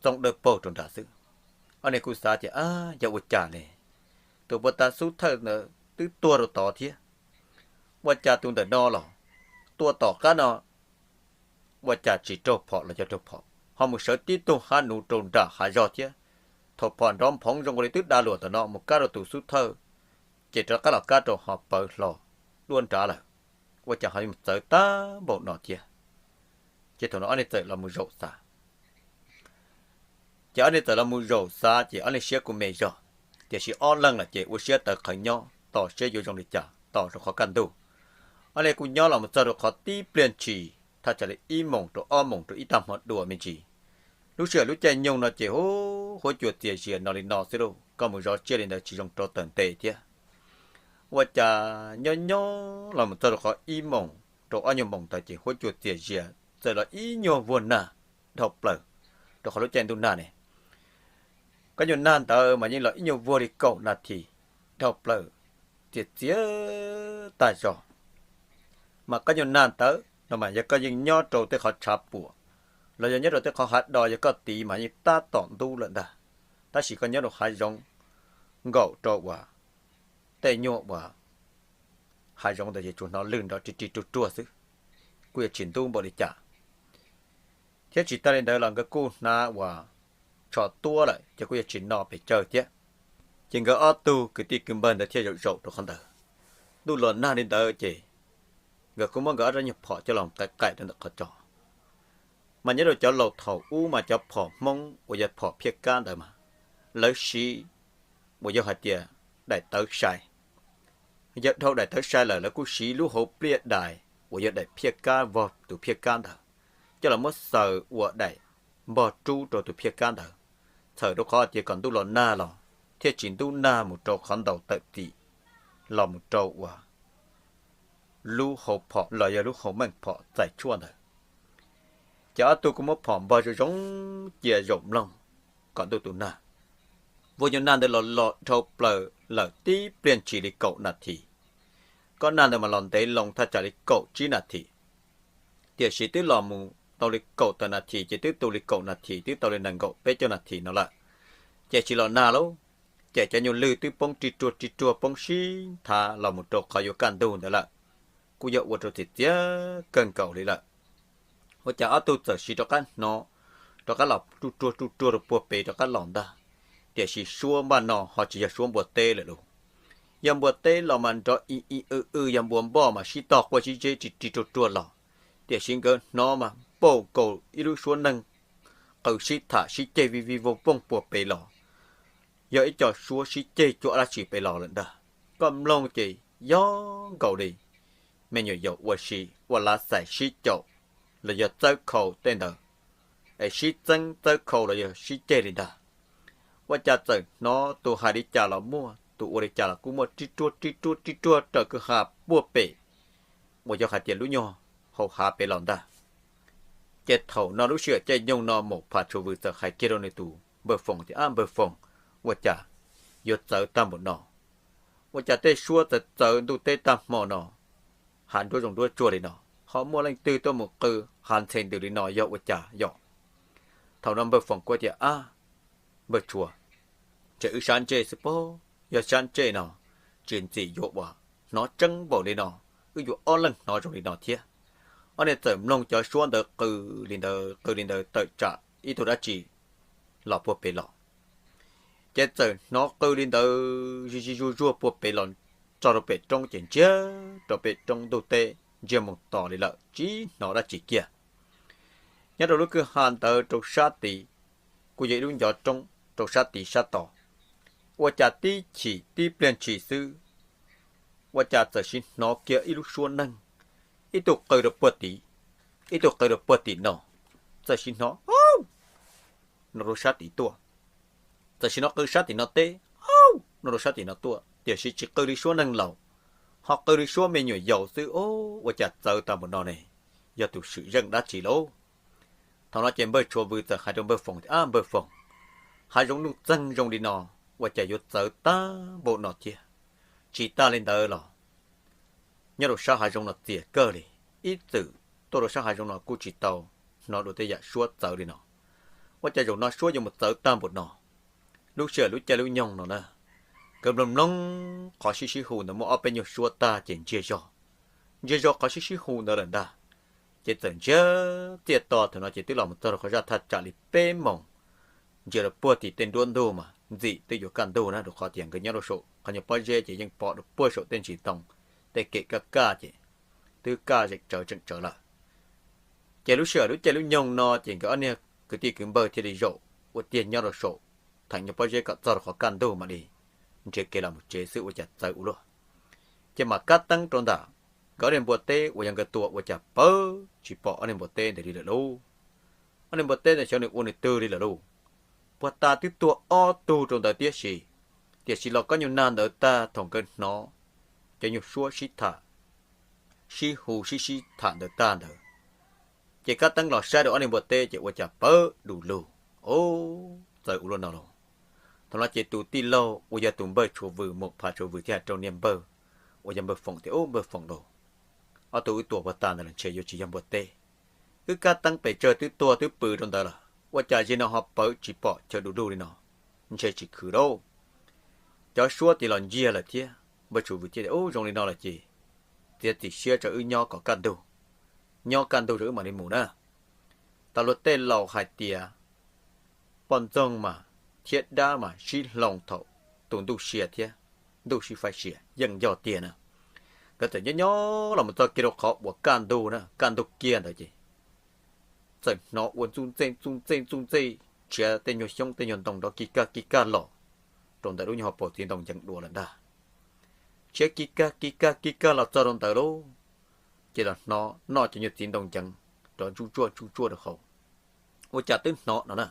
txoob dawb paug rau nrad xwb. Ob niag kuj xav tias, A, yog ua cas ne? Tus puag ta xub thawj ntawd twb tuag rau tod thiab, ua cas tus ntawm no los tua tom qab no ua cas tsis raug phom los yog raug phom, ho mus sawv tib tug hab nuv rau nram hav zog thiab. Thaum phom nrov nphoov zoo nkaus li twb dag luam tom no mus kab rau tus xub thawj, ces rov qab los kab rau ho pawv hlo duab nrad lawm, ua cas ho mus txawv tag npaum no thiab? Ces thaum no ob niag txawm los mus zaum xav. Ces ob niag txawm los mus zaum xav ces ob niag siab kuj me zog, tiam sis ob leeg lawm ces ua siab tawv qhawv nyob tos seb yuav zoo li cas tos rau qhov kaj ntug. Ob niag kuj nyob los mus txog rau qhov tib pliag ntshis thaj tsam li ib moos rau ob moos rau ib tag hmo dua me ntsis. Lub sij hawm lub caij nyoog no ces hu, huab cua txias zias no li no xwb lauj, koj mus zov tsiaj li ntawd tsis zoo rau tawm nte thiab. Ua cas nyob nyob los mus txog rau qhov ib moos rau ob nyuag moos ntawd ces huab cua txias zias txawm los ib nyuag vuag nag dhau plaws rau qhov lub caij ntuj nag ne. Koj nyuag nag ntawd mas yeej los ib nyuag vuag li kaum nas this dhau plaws txias txias tag zog. Mas koj nyuag nag ntawd no mas yog koj yeej nyob rau tej qhov tshav puam los yog nyob rau tej qhov hav do yog koj tiv mas yeej tab tom ntub lawm ntag. Tab sis koj nyob rau hav zoov nkaum rau uas tej nyuag uas hav zoov ntawd ces tsuas hnov lwg nrov ri ri ruag ruag xwb, kuj yuav tsis ntub npaum li cas. Thiab tsis tas li ntawd los nkawd kuj hnav uas tsho tuab lawm ces kuj yuav tsis no pes tsawg thiab. Ces nkawd ob tug kwv tij kwv npawg ntawd thiaj zaum zaum rau qhov ntawd. Ntuj los nag li ntawd ces nkawd kuj muab nkawd ob rab nyuag phom coj los qaim qaim rau ntawm qhov tso. Mas nyob rau cov laus thaum ub mas cov phom Hmoob uas yog phom phiaj kab ntawd mas lawv siv uas yog hais tias daim tawv sai. Yog dhau daim tawv sai lawm lawv kuj siv lub hauv pliaj dais uas yog daim phiaj kab vog tus phiaj kab ntawd coj los muab xaws ua daim npog rub rau tus phiaj kab ntawd, txhawm rau qhov tias kom ntuj los nag los thiaj tsis ntub nag mus rau qhov ntaus tawm tim los mus rau uas lub hau phom los yog lub hau meej phom txais tshuaj ntawd. Ces ob tug kuj muab phom npog zoo zoo cia zaum mloog kom ntuj tus nag. Vuag nyuag nag ntawd los los dhau plaws lawm tib pliag ntshis li kaum nas this. Koj nag ntawd mas los ntev loo thaj tsam li kaum tsib nas this. Tiam sis twb los mus tau li kaum tawm nas this ces twb tu li kaum nas this twb tau li nees nkaum peb caug nas this no lawm, ces tsis los nag lauj. Ces cov nyuag lwg twb poob ri ruag ri ruag poob sib thav los mus rau qhov yuav kaj ntug ntawd lawm, kuj yog ua rau txias txias kawg nkaus li lawm. Ua cas ob tug txawm siv rov qab hnov, rov qab los ruj ruag ruj ruag rau puag pem rov qab los ntag. Tiam sis suab npaj no ho tsis yog suab npua teb lawm lauj. Yog npua teb los mas nrov i i w w, yog npua npoj mas sib tog quaj zib zeb ri ri ruag ruag los. Tiam sis nkawd hnov mas npaum nkaus ib lub suab neeg qw sib tham sib ceg vij vij voog voog puag pem los. Yog ib co suab sib ceg cuag dab tsi pem los lawm ntag. Koj mloog ces yog nkaus li me nyuam yaus ua si ua lav xais sib caum los yog txawb khau tej ntawd, es sib txeeb txawb khau los yog sib ceg li ntag. Ua cas txawm hnov tus hais li cas los muaj, tus ua li cas los kuj muaj, ri ruag ri ruag ri ruag raws kwj ha puag pem uas yog hais tias lub nyuag hau hav pem los ntag. Ces thaum no lub sij hawm caij nyoog no Maum Phas Tshuas Vws txawm hais kiag rau nws tus npawg Foom tias, Ab npawg Foom, ua cas yuav txawv tag npaum no? Ua cas tej suab txawv txawv ntuj teb tag hmo no, hav nruab zoov nruab tsuag li no, ho muaj leej twg tuaj mus qw hav ntxhe ntws li no yog ua cas yom? Thaum no npawg Foom kuj tias, Ab npawg Tshuas, ntshe wb sab ntsej xwb pob, yog sab ntsej no tsis ntxim yuav ua hnov tseeb npaum li no, wb yuav ob leeg hnov zoo li no thiab. Ob niag txawm mloog cov suab ntawd qw li ntawd qw li ntawd tawm tsam ib tug dab tsi los puag pem los. Ces txawm hnov qw li ntawd zig zig zuag zuag puag pem los txog rau pem roob ces ntsiag rau pem roob ntuj teb ntsiag mus tos li lawm tsis hnov dab tsi kiag. Nyob rau lub kwj ha ntawd rau sab tid, kuj yog ib lub ncov roob rau sab tid sab tod, ua cas tib chim tib pliag ntshis xwb, ua cas txawm sis hnov kiag ib lub suab neeg, ib tug qw rau puag tid, ib tug qw rau puag tim no, txawm sis hnov no rau sab tid tuaj, txawm sis hnov qw sab tim no teb no rau sab tim no tuaj, tiam sis tsis qw li suab neeg laus, ho qw li suab me nyuam yaus xwb. Ua cas txawv tag npaum no ne? Yog tus swm zeej dab tsi lauj? Thaum no ces npawg Tshuas Vws txawm hais rau npawg Foom tias, Ab npawg Foom, hav zoov nuj txeeg zoo li no, ua cas yuav txawv tag npaum no thiab? Tsis tas li ntawd los nyob rau sab hav zoov no txias kawg li, ib txwm tuaj rau sab hav zoov no kuj tsis tau hnov dua tej yam suab txawv li no. Ua cas zaum no suab yuav mus txawv tag npaum no? Lub sij hawm lub caij lub nyoog no na, nkawd mloog mloog qhov sib sib hu ntawd muaj ob peb nyuag suab tag ces ntsiag zog, ntsiag zog qhov sib sib hu ntawd lawm ntag. Ces txawm ntsiag txiaj to, thaum no ces twb los mus txog rau qhov zaj thaj tsam li peb moos, ntsia rau puag tim tej nruab ntug mas ntxim twb yuav kaj ntug na, rau qhov tias nkawd nyob rau saum qhov nyuag pob zeb ces yeej pom rau puag saum tej ntsis ntoo, tej kem kaj kaj ces twb kaj zeem tsawv tseem tsawv lawm. Ces lub sij hawm lub caij lub nyoog no ces nkawd ob niag kwv tij kwv npawg thiaj li zaum ua tiag nyob rau saum theem nyuag pob zeb kom txog rau qhov kaj ntug mam li nrhiav kev los mus tsev xwb ua cas txawv ua luaj. Ces mam kab teeb rau ntawm nkawd ob niag npua teb uas yog nkawd tua ua cas pawg tsis pom ob niag npua teb ntawd li lawm lauj. Ob niag npua teb ntawd xyov nws ua nws twg li lawm lauj. Puag ta twb tuag ob tug rau ntawd tiam sis Tiam sis los kob nyuag nag ntawd tag thaum nkawd hnov cov nyuag suab sib tham, sib hu sib sib tham ntawd tag ntawd, ces kab teeb los saib rau ob niag npua teb ces ua cas pawv du lug. Ub, txawm ua luaj no los. Thaum no ces tus tij laug uas yog tus npawg Tshuav Vwm, Maum Phav Tshuav Vwm thiaj hais rau niag npawg uas yog npawg Foom tias, Ub, npawg Foom lauj, ob tug wb tua puag ta ntawd los ntshe yuav tsis yog npua teb. Wb kab teeb pes tsawg twb tuag twb pw rau ntawd lawm, ua cas zaum no ho pawv tsis pom chaw du lug li no, ntshe tsis khwv lauj. Cov suab ces los ntsiag lawm thiab. Npawg Tshuav Vwm thiaj tias, Ub, zoo li no lawm ces txiav txim siab rau wb nyob kom kaj ntug, nyob kaj ntug rau wb mam li mus na. Tas luag tej laus hais tias poj ntxoog mas thiab dab mas sib hloov thaum tus ntuj sia thiab ntuj sib faib sia yeej yog tiag na. Nkawd txawm nyob nyob los mus txog kiag rau qhov uas kaj ntug na, kaj ntug kiag ntawd ces txawm hnov ua ntxuj ntxej ntxuj ntxej ntxuj ntxej, tshiav tej nyuag xyoob tej nyuag ntoo nrov kig kag kig kag los rau ntawm lub nyuag hauv paus txiv ntoo nceev dua lawm ntag. Tshiav kig kag kig kag kig kag los txog rau ntawd lauj, ces los hnov noj cov nyuag txiv ntoo nceev nrov ntsuj tsuaj ntsuj tsuaj rau hauv. Ua cas twb hnov no na,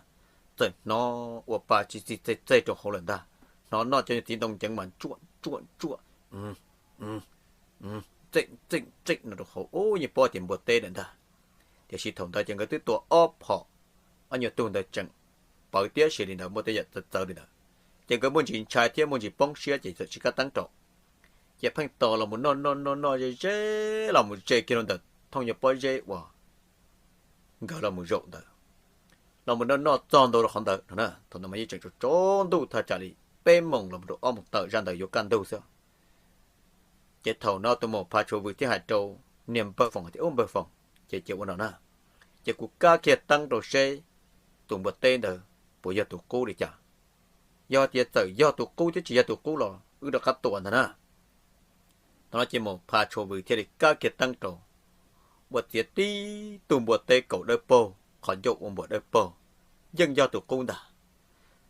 txawm hnov ua pa tsis txi txej txej rau hauv lawm ntag. Hnov noj cov nyuag txiv ntoo nceev mas ntsuaj ntsuaj ntsuaj, txej txej txej no rau hauv, ub, yeej paub tias npua teb lawm ntag. Tiam sis thaum ntawd ces nkawd twb tua ob phom, ob nyuag tug ntawd tseem pawv tiab si li ntawd, muaj tej yam txawv txawv li ntawd, ces nkawd muaj ntsis ntshai thiab muaj ntsis poob siab ces txawm tsis kab teeb rau. Ces pheej tos los mus noj noj noj noj ze ze los mus ze kiag rau ntawm thooj nyuag pob zeb uas nkawd los mus zaum ntawd, los mus noj noj txog ntua rau qhov ntawd no na. Thaum ntawd mas yeej tseem tsaus ntuj thaj tsam li peb moos los rau ob moos tawm zaj ntawd yuav kaj ntug xwb. Ces thaum no tus Maum Phav Tshuav Vwm thiaj hais rau niag npawg Foom tias, Ub, npawg Foom, ces cia ua no na, ces kuv kab kiag teeb rau seb tus npua teb ntawd puas yog tus qub li cas. Yog tias txawm yog tus qub thiab tsis yog tus qub los wb rov qab tua ntag na. Thaum no ces Maum Phav Tshuav Vwm thiaj li kab kiag teeb rau, ua txiav tib tug npua teb kaus dawb paug, qhov ncauj ua npuas dawb paug, yeej yog tus qub ntag.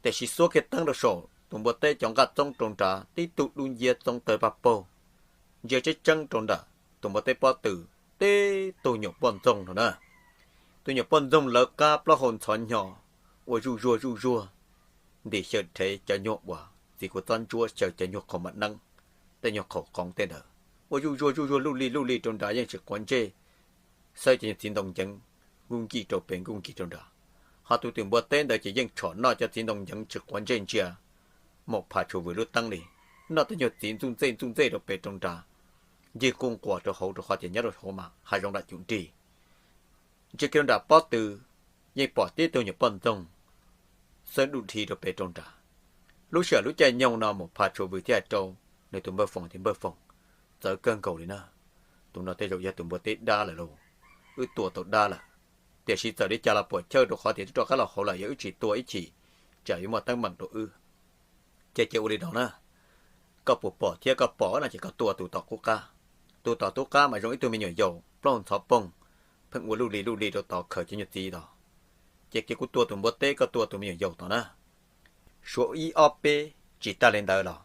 Tiam sis xuab kiag teeb rau saum tus npua teb cov nqaj txoob rau nrad, tib tug dub nciab txoob tawg paj paug, ntsia tseeb tseeb rau nram tus npua teb pob tw, tib tug nyuam poj ntxoog no na. Tus nyuam poj ntxoog lawv qab plaub hau ntxhov hnyo, ua zuj zuag zuj zuag, ntim xyaw rhev cov nyuag uas txiv kuv txob ntsuab xyaw cov nyuag qhaus mam neeb, tej nyuag qhaus qoov tej ntawd, ua zuj zuag zuj zuag luj li luj li rau nrad yeej tsis quav ntsej, xawb cov nyuag txiv ntoo nceev nkuj nkij rau pem nkuj nkij rau nrad. Ho tus twm npua teb ntawd ces yeej tshom noj cov txiv ntoo nceev tsis quav ntsej ntsia Maum Phav Tshuav Vwm lub teeb li, noj tej nyuag txiv ntxuj ntxej ntxuj ntxej rau pem rau nrad, ncig nquj nquas rau hauv rau qhov tias nyob rau hauv mas hav zoov lam cum nrig. Ntsia kiag rau nram pob tw, yeej pom tib tug nyuam poj ntxoog xawb duj dhi rau pem rau nrad. Lub sij hawm lub caij nyoog no Maum Phav Tshuav Vwm thiaj hais rau nws tus npawg Foom tias, Npawg Foom, txawv kawg nkaus li na, tus no tej zaum yog tus npua teb dab lawm lauj, wb tua tau dab lawm. Tiam sis txawm li cas los puam chawj rau qhov tias twb rov qab los hauv lawm, yog wb tsis tua ib chim tsam yuav muaj teeb meem rau wb. Ces cia ua li no na, koj puas pom thiab? Koj pom no ces koj tua tus tom qub qab. Tus tom qub qab mas zoo ib tug me nyuam yaus plaub hau ntxhov poog, pheej ua luj li luj li rau tod khaws cov nyuag txiv tod. Ces cia kuv tua tus npua teb, koj tua tus me nyuam yaus tod na. Suav ib ob peb tsis tag li ntawd los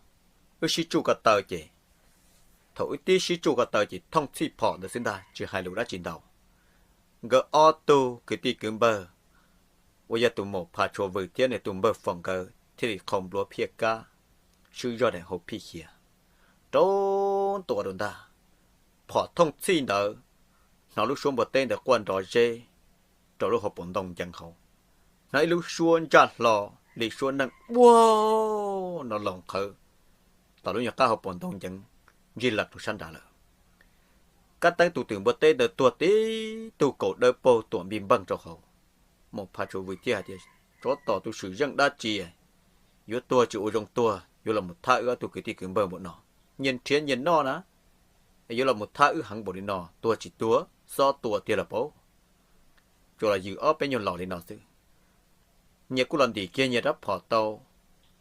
wb sib tsuj ko taw ces, thaum wb tib sib tsuj ko taw ces thooj txhij phom ntawd xwb ntag, tsis hais lus dab tsi ntau. Nkawd ob tug kwv tij kwv npawg uas yog tus Maum Phav Tshuav Vwm thiab nws tus npawg Foom nkawd thiaj li qhau npluav phiaj kab, swb zog daim hau phij xyiav rau ntua rau ntag. Phom thooj txhij ntawd, hnov lub suab npua teb ntawd quaj nrov zeb rau lub hauv paus ntoo nceev hauv. Hnov ib lub suab ntsaj hlo li suab neeg ua no los nqhawv tom lub nyuag qab hauv paus ntoo nceev ntsig lawm rau sab nrad lawm. Kab teeb tus twm npua teb ntawd tuag tib tug kaus dawb paug tuam npij npeeg rau hauv. Maum Phav Tshuav Vwm thiaj hais tias, Tsov tom tus swm zeej dab tsi yuav tuag tsis ua zoo tuag, yuav los mus thab wb ob tug kwv tij kwv npawg npaum no, nyias nrhiav nyias noj na, yuav los mus thab wb heev npaum li no, tuag tsis tuag, xob tua tiag los paub. Tsuas los yws ob peb nyuag los li no xwb. Nyias kuj los ntim kiag nyias rab phom tau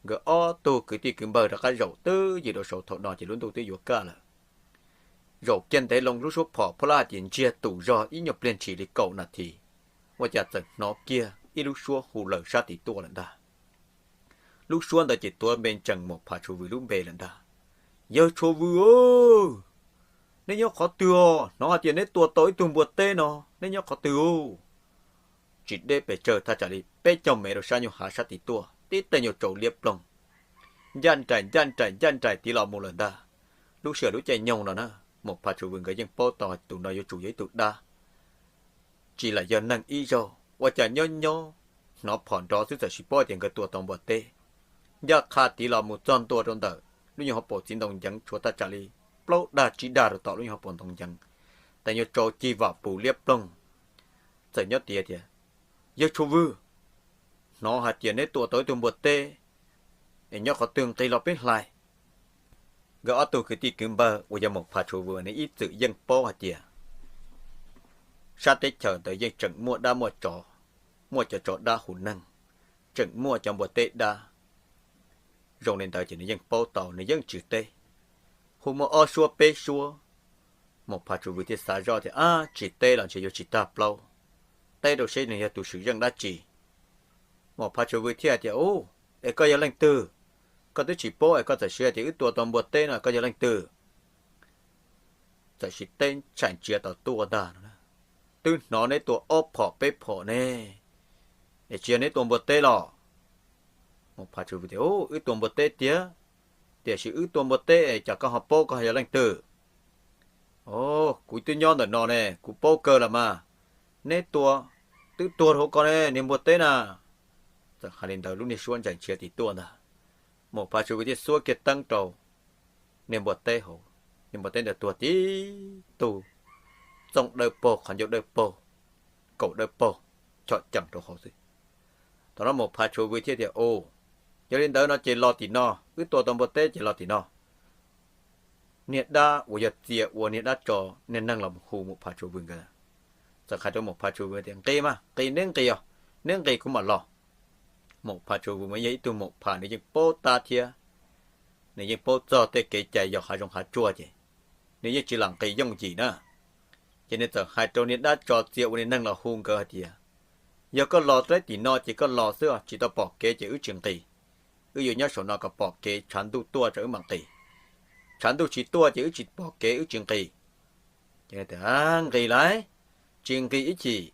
nkawd ob tug kwv tij kwv npawg rov qab zaum twb ywm rau saud. Thaum no ces lub ntuj twb yuav kaj lawm. Zaum kiag ntev loo lub suab phom phab lab hais tias ntsiag tus zog ib nyuag pliag ntshis li kaum nas this, ua cas txawm hnov kiag ib lub suab hu lawm sab tid tuaj lawm ntag. Lub suab ntawd ces tuav npe ntsees Maum Phav Tshuav Vwm lub npe lawm ntag. Yawg Tshuav Vwm, neb nyob qhov twg os? Hnov hais tias neb tua tau ib tug npua teb no, neb nyob qhov twg os? Tsis deb pes tsawg, thaj tsam li peb caug mev rau sab nyuag hav sab tid tuaj, tib tej nyuag tsaus liab ploog. ncaj nraim ncaj nraim ncaj nraim tiv los mus lawm ntag. Lub sij hawm lub caij nyoog no na, Maum Pha Tshuv Vwm nkawd yeej paub tau tus no yuav tsum yog ib tug dab, tsis lam yog neeg ib zaug, ua cas nyob nyob hnov phom nrov xwb txawm sis paub tias nkawd tua tau npua teb. Ncaj qha tiv los mus txog ntua rau ntawm lub nyuag hauv paus txiv ntoo nceev tshuav thaj tsam li plaub dag tsib dag rau tom lub nyuag hauv paus ntoo nceev. Tes nyuag tsau cig vam pus liab ploog, txawm nyob tias tias, Yawg Tshuv Vwm, hnov hais tias neb tua tau ib tug npua teb, es nyob qhov twg nqis los peb hlais. Nkawd ob tug kwv tij kwv npawg uas yog Maum Pha Tshuv Vwm nws ib txwm yeej paub hais tias sab teb chaws ntawd yeej tseem muaj dab muaj tsov, muaj cov tsov dab hu neeg, tseem muaj cov npua teb dab. Zoo li ntawd ces nws yeej paub tau, nws yeej tsis teb. Hu muaj ob suab peb suab, Maum Pha Tshuv Vwm thiaj xav zoj tias, Ab, tsis teb los ntshe yuav tsis tag plaub, teb rau seb nws yog tus swm zeej dab tsi. Maum Pha Tshuv Vwm thiaj tias, Ub, es koj yog leej twg? Koj twb tsis paub es koj txawm siv hais tias wb tua tau npua teb no, koj yog leej twg? Txawm sis teb tshais ntsia tau tuaj ntag no, twb hnov neb tua ob phom peb phom ne, es tsis yog neb tua npua teb los? Maum Pha Tshuv Vwm tias, Wb tua npua teb tiag, tiam sis wb tua npua teb es cas koj ho paub, koj ho yog leej twg? Os, kuv twb nyob ntawm no ne, kuv paub kawg los mas. Neb tua, twb tuag rau hauv ko ne, niag npua teb na. Txawm hais li ntawd lub niag suab ntshais ntsia tim tuaj ntag. Maum Pha Tshuv Vwm thiaj xuab kiag teeb rau niag npua teb hauv, niag npua teb ntawd tuag tib tug, txooj dawb paug, qhov ncauj dawb paug, kaum dawb paug, chom ceem rau hauv xwb. Thaum no Maum Pha Tshuv Vwm thiaj tias, Ub, yog li ntawd no ces los tim no, wb tua tau npua teb ces los tim no. Niag dab uas yog txia ua niag dab tso niag neeg los hu Maum Pha Tshuv Vwm nkawd. Txawm hais rau Maum Pha Tshuv Vwm tias, Nqis mas, nqis, neb nqis os, neb nqis kuv mam los. Maum Pha Tshuv Vwm mas yog ib tug Maum Pha nws yeej paub tab thiab, nws yeej paub txog tej kev cai yog hav zoov hav tsuag ces nws yeej tsis lam nqis yooj yim na. Ces nws txawm hais rau niag dab tso txia ua niag neeg los hu nkawd hais tias, Yog koj los rau tim no ces koj los xwb os, tsis tau pom kev ces wb tsis nqis. Wb yuav nyob saum no kom pom kev, tshav ntuj tuaj rau wb mam nqis. Tshav ntuj tsis tuaj ces wb tsis pom kev, wb tsis nqis. Ces nqis lauj, tsis nqis ib chim,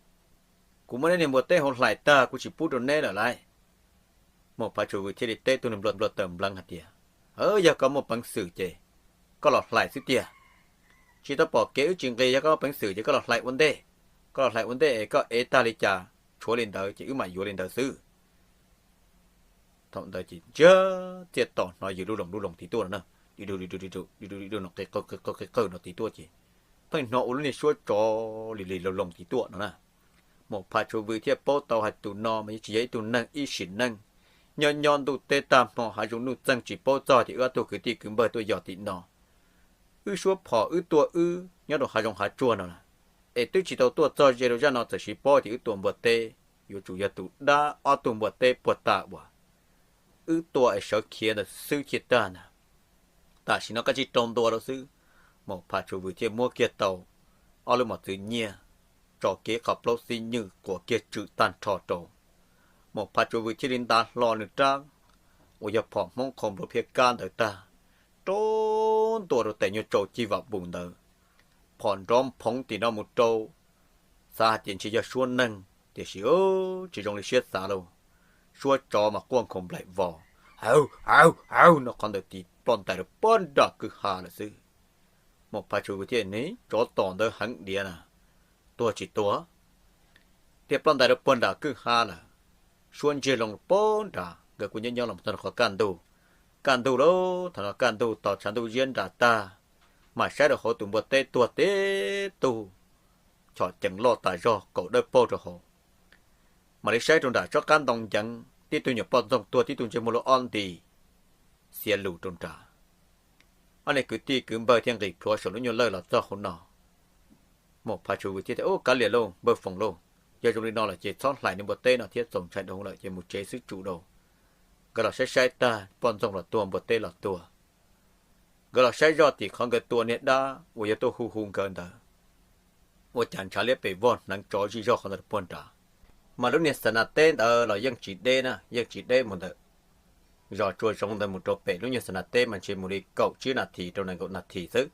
kuv muab neb niag npua teb hauv hlais tag kuv tsis pub rau neb lawm lauj. Maum Pha Tshuv Vwm thiaj li teb tus niag npluag taws npleev hais tias, Yog koj muaj peev xwm ces koj los hlais xwb tiag. Tsis tau pom kev wb tsis nqis, yog koj muaj peev xwm ces koj los hlais ua ntej. Koj los hlais ua ntej es koj ev tag li cas tshuav li ntawd ces wb mam yuav li ntawd xwb. Thaum ntawd ces ntsiag txiaj to hnov yws lub loos lub loos tim tuaj no na, di du di du di du di du no qi qawg qi qawg no tim tuaj ces pheej hnov ua lub niag suab tsov li li loos loos tim tuaj no na. Maum Pha Tshuv Vwm thiaj paub tau hais tus no mas yeej tsis yog ib tug neeg ib sim neej. Nyob nyob ntuj teb tag hmo hav zoov nuj txeeg tsis paub txog tias wb ob tug kwv tij kwv npawg tuaj yos tim no. Wb suab phom wb tuaj wb nyob rau hav zoov hav tsuag no na, es twb tsis tau tuaj txog ze rau zaj no txawm sis paub tias wb tua npua teb, yuav tsum yog tus dab ob tug npua teb puag ta uas wb tua es sawv khiav ntawd xwb thiaj tag ntag. Tam sim no koj tsis rau ntua rau xwb. Maum Pha Tshuv Vwm thiaj muab kiag tau ob lub mos txwv nyiaj, tso kiag qhov plaub xib nywj quas kiag tswm tag nrho rau. Maum Pha Tshuv Vwm thiaj li nta hlo nws rab uas yog phom Hmoob qhau npluav phiab kab ntawd tag, rau ntua rau tes nyuag tsaus cig vam npus ntawd. Phom nrov nphoov tim no mus rau, xav hais tias ntshe yog suab neeg tiam sis tsis zoo li siab xav lauj. Suab tsov mas quaj nkhaus nplaim vos, hawv hawv hawv no qhov ntawd tis ploj ntais rau puag nram kwj ha lawm xwb. Maum Pha Tshuv Vwm thiaj ne, tsov tom ntawd heev diav na, tuag tsis tuag. Thiaj ploj ntais rau puag nram kwj ha lawm. Suab ntsiag loo puag nrad, nkawd kuj nyob nyob los txog qhov kaj ntug. Kaj ntug lauj, thaum no kaj ntug tos tshav ntuj ziab nram tag, mam saib rau hauv tus npua teb tuag tib tug, chom cees loj tas zog kaum dawb paug rau hauv. Mam li saib rau nram tsob qab ntoo nceev, tib tug nyuam poj ntxoog tuag tib tug ntsej muag lub ob nti xiav lus rau nrad. Ob niag kwv tij kwv npawg thiaj nqis plhuav saum lub nyuag lawj los txog hauv no. Maum Pha Tshuv Vwm thiaj tias, Ub, kav liam lauj npawg Foom lauj, yog zoo li no lawm ces txhob hlais niag npua teb no thiab, txaus ntshai dhau lawm ces mus tsev xwb tsum rau. Nkawd los saib saib tag, poj ntxoog los tuag, npua teb los tuag. Nkawd los saib zoj tim qhov nkawd tua niag dab uas yog tuaj hu hu nkawd ntawd, ua cas ntshav liab pes vog hneev tsov zij zog qhov ntawd rau puag nrad. Mas lub niag xa nas teb ntawd los yeej tsis deb na, yeej tsis deb mus ntawm zos Tsua Zoov ntawd mus rau pem lub nyuag xa nas teb mas ntshe mus li kaum tsib nas this rau nees nkaum nas this xwb.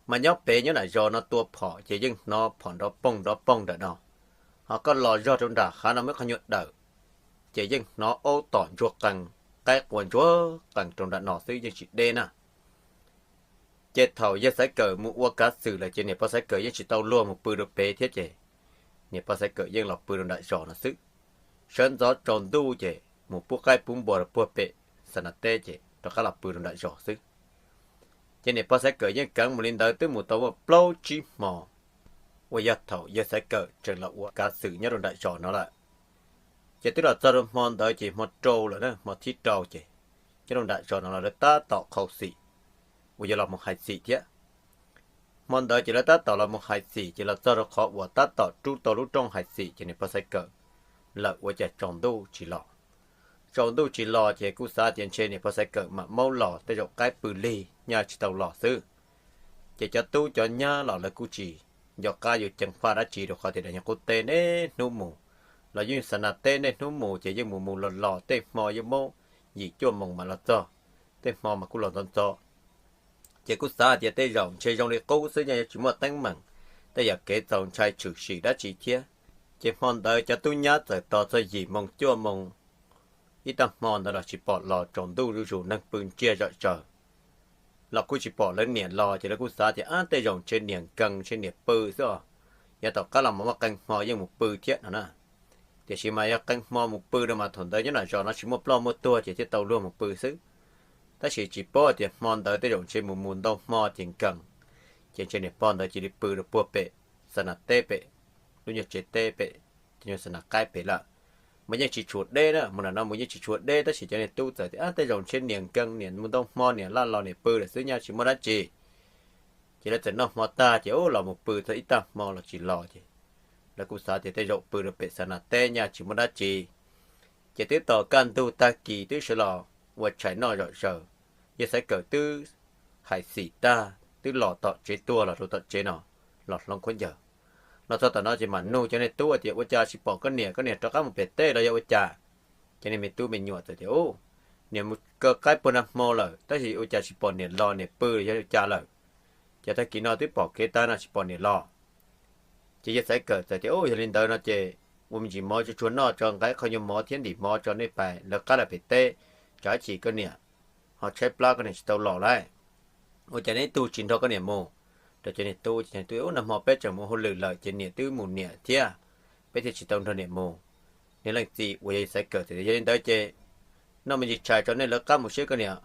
Mas nyob pem nyob nram zos no tua phom ces yeej hnov phom nrov poog nrov poog nram no. Ho koj los zog rau nram hav no muaj qhov nyuag dawm, ces yeej hnov aub tom ntsuag qees qaib qua ntsuag qees rau nram no xwb yeej tsis deb na. Ces thaum yawg Xaiv Kawm mus ua kav xwm lawm ces niam pog Xaiv Kawm yeej tsis tau luag mus pw rau pem thiab ces niam pog Xaiv Kawm yeej los pw rau nram zos no xwb. Sawv ntxov tsaus ntuj ces mus pub qaib pub npua rau puag pem Xas Nas teb ces rov qab los pw rau nram zos xwb. Ces niam pog Xaiv Kawm yeej keev mus li ntawd twb mus tau muaj plaub tsib hmo uas yog thaum yawg Xaiv Kawm tseem los ua kav xwm nyob rau nram zos no lawm. Ces twb los txog rau hmo ntawd ces hmo rau lawm na, hmo thib rau ces nyob rau nram zos no los lawv tab tom qhau xim uas yog los mus hais xim thiab. Hmo ntawd ces lawv tab tom los mus hais xim ces los txog rau qhov uas tab tom rub tau lub rooj hais xim ces niam pog Xaiv Kawm lawm ua cas tsaus ntuj tsis los. Tsaus ntuj tsis los ces kuj xav tias ntshe niam pog Xaiv Kawm mam maub los tej zaum qaib pw lig nyaj tsis tau los xwb. Ces cov tub cov nyab los lawv kuj tsis nco qab yuav ceev faj dab tsi rau qhov tias daim nyuag qub teb niaj hnub mus, los yeej Xas Nas teb niaj hnub mus ces yeej mus mus los los tej hmo yeej muab yim cuaj moos mam los txog, tej hmo mas kuj los ntxov ntxov. Ces kuj xav hais tias tej zaum ntshe zoo li qub xwb nyaj yuav tsis muaj teeb meem, tej yam kev txaus ntshai tshwm sim dab tsi thiab. Ces hmo ntawd cov tub nyab txawm tos txog yim moos cuaj moos ib tag hmo ntawd los tsis pom los, tsaus ntuj zuj zus neeg pw ntsiag zom zaws los kuj tsis pom lawv niam los ces lawv kuj xav tias ab tej zaum ntshe niam nkees ntshe niam pw xwb os, yav tom qab los mas muaj qee hmo yeej mus pw thiab no na. Tiam sis mas yog qee hmo mus pw no mas thaum ntawd nyob nram zos no tsis muaj ploj muaj tuag ces thiaj tau luag mus pw xwb. Tab sis tsis paub tias hmo ntawd tej zaum ntshe mus mus ntau hmo ces nkees, ces ntshe niam pog ntawd cia li pw rau puag pem Xas Nas teb pem lub nyuag tsev teb pem cov nyuag Xas Nas qaib pem lawm. Mas yeej tsis tshua deb na, mus nram no mus yeej tsis tshua deb tab sis cov niag tub txawm tias ab tej zaum ntshe niam nkees niam mus ntau hmo niam laj los niam pw lawm xwb nyaj tsis muaj dab tsi. Ces lawv txawm noj hmo tag ces ub los mus pw txog ib tag hmo los tsis los ces lawv kuj xav tias tej zaum pw rau pem Xas Nas teb nyaj tsis muaj dab tsi. Ces twb tos kaj ntug tag kis twb sawv los ua tshais noj zom zaws, yawg Xaiv Kawm twb hais xim tag twb los tom tsev tuag los rau tom tsev no los hloov khaub ncaws. Los txog tom no ces mam nug cov niag tub tias ua cas tsis pom koj niam, koj niam rov qab mus pem teb los yog ua cas? Ces niag me tub me nyuam txawm tias ub, niam mus kaw qaib puag nag hmo lawm tab sis ua cas tsis pom niam los niam pw los yog ua cas lawm. Ces tag kis no twb pom kev tag no tsis pom niam los. Ces yawg Xaiv Kawm txawm tias ub yog li ntawd no ces ua me ntsis mov tsuag tsuag noj tso, nqa qho nyuag mov thiab ntim mov tso nej pais lawv qab los pem teb, tsam ib chim koj niam ho tshaib plab koj niam tsis tau los lauj. Ua cas neb ib tug tsis nrog koj niam mus? Rau cov niag tub ces ub nag hmo peb tseem mus hauj lwm lawm ces niam twb mus niam thiab, peb thiaj tsis tau nrog niam mus. Niag leej txiv uas yog yawg Xaiv Kawm txawm tias yog li ntawd ces noj me ntsis tshais tso nej lawv qab mus seb koj niam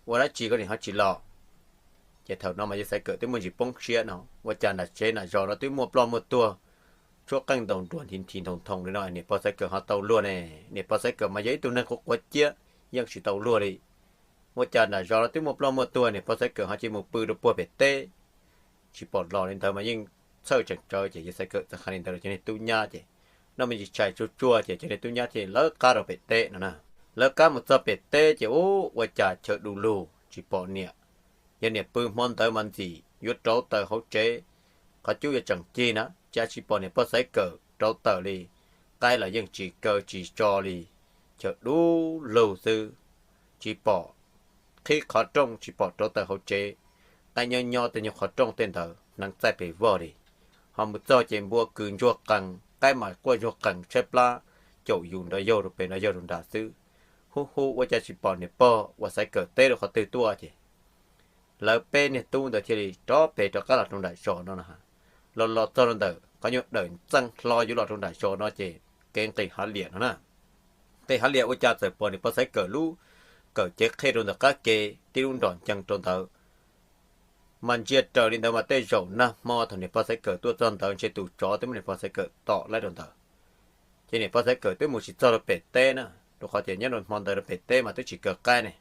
ua dab tsi koj niam ho tsis los. Ces thaum no mas yawg Xaiv Kawm twb muaj ntsis poob siab no ua cas nram tsev nram zos no twb muaj ploj muaj tuag, tshuab qeej ntaus nruas nthi nthi nthoos nthoos li no niam pog Xaiv Kawm ho tau luag ne. Niam pog Xaiv Kawm mas yog ib tug neeg quav quav ciab yeej tsis tau luag li. Ua cas nram zos no twb muaj ploj muaj tuag niam pog Xaiv Kawm ho cia mus pw rau puag pem teb tsis pom los li ntawd mas yeej txhawj tseem tsawv ces yawg Xaiv Kawm txawm hais li ntawd rau cov niag tub nyab ces noj me ntsis tshais tsuag tsuag ces cov niag tub nyab thiaj lawv qab rau pem teb no na. Lawv qab mus txog pem teb ces ub ua cas chaw du lug tsis pom niam. Yog niam pw hmo ntawd mas ntxim yuav rauv taws hauv tsev, qhov cub yuav tseem cig na cas tsis pom niam pog Xaiv Kawm rauv taws li. Qaib los yeej tsis kaw tsis tso li, chaw du lug xwb, tsis pom qhib qhov rooj tsis pom rauv taws hauv tsev. Qaib nyob nyob tej nyuag qhov rooj tej ntawd hneev txaij pes vog li. Ho mus txog ces npua kws ntsuag qees, qaib mas quaj ntsuag qees tshaib plab, caum yus nrov yaug rau pem nrov yaug rau nrad xwb. Hu hu ua cas tsis pom niam pog uas Xaiv Kawm teb rau qhov twg tuaj ces lawv peb niag tub ntawd thiaj li rov pem rov qab los rau nram zos no na. Los los txog rau ntawm qhov nyuag dawm ntxeej hlo yuav los rau nram zos no ces kev nqis hav liam no na. Nqis hav liam ua cas txawm pom niam pog Xaiv Kawm lub kawm cev qhej rau ntawm qab ke, tib lub nrom ncees rau ntawd. Mas ntsia raws li ntawd mas tej zaum nag hmo thaum niam pog Xaiv Kawm tuaj txog ntawd ntshe tus tsov twb muab niam pog Xaiv Kawm tom laib rau ntawd. Ces niam pog Xaiv Kawm twb mus tsis txog rau pem teb na, rau qhov tias nyob rau hmo ntawd rau pem teb mas twb tsis kaw qaib ne.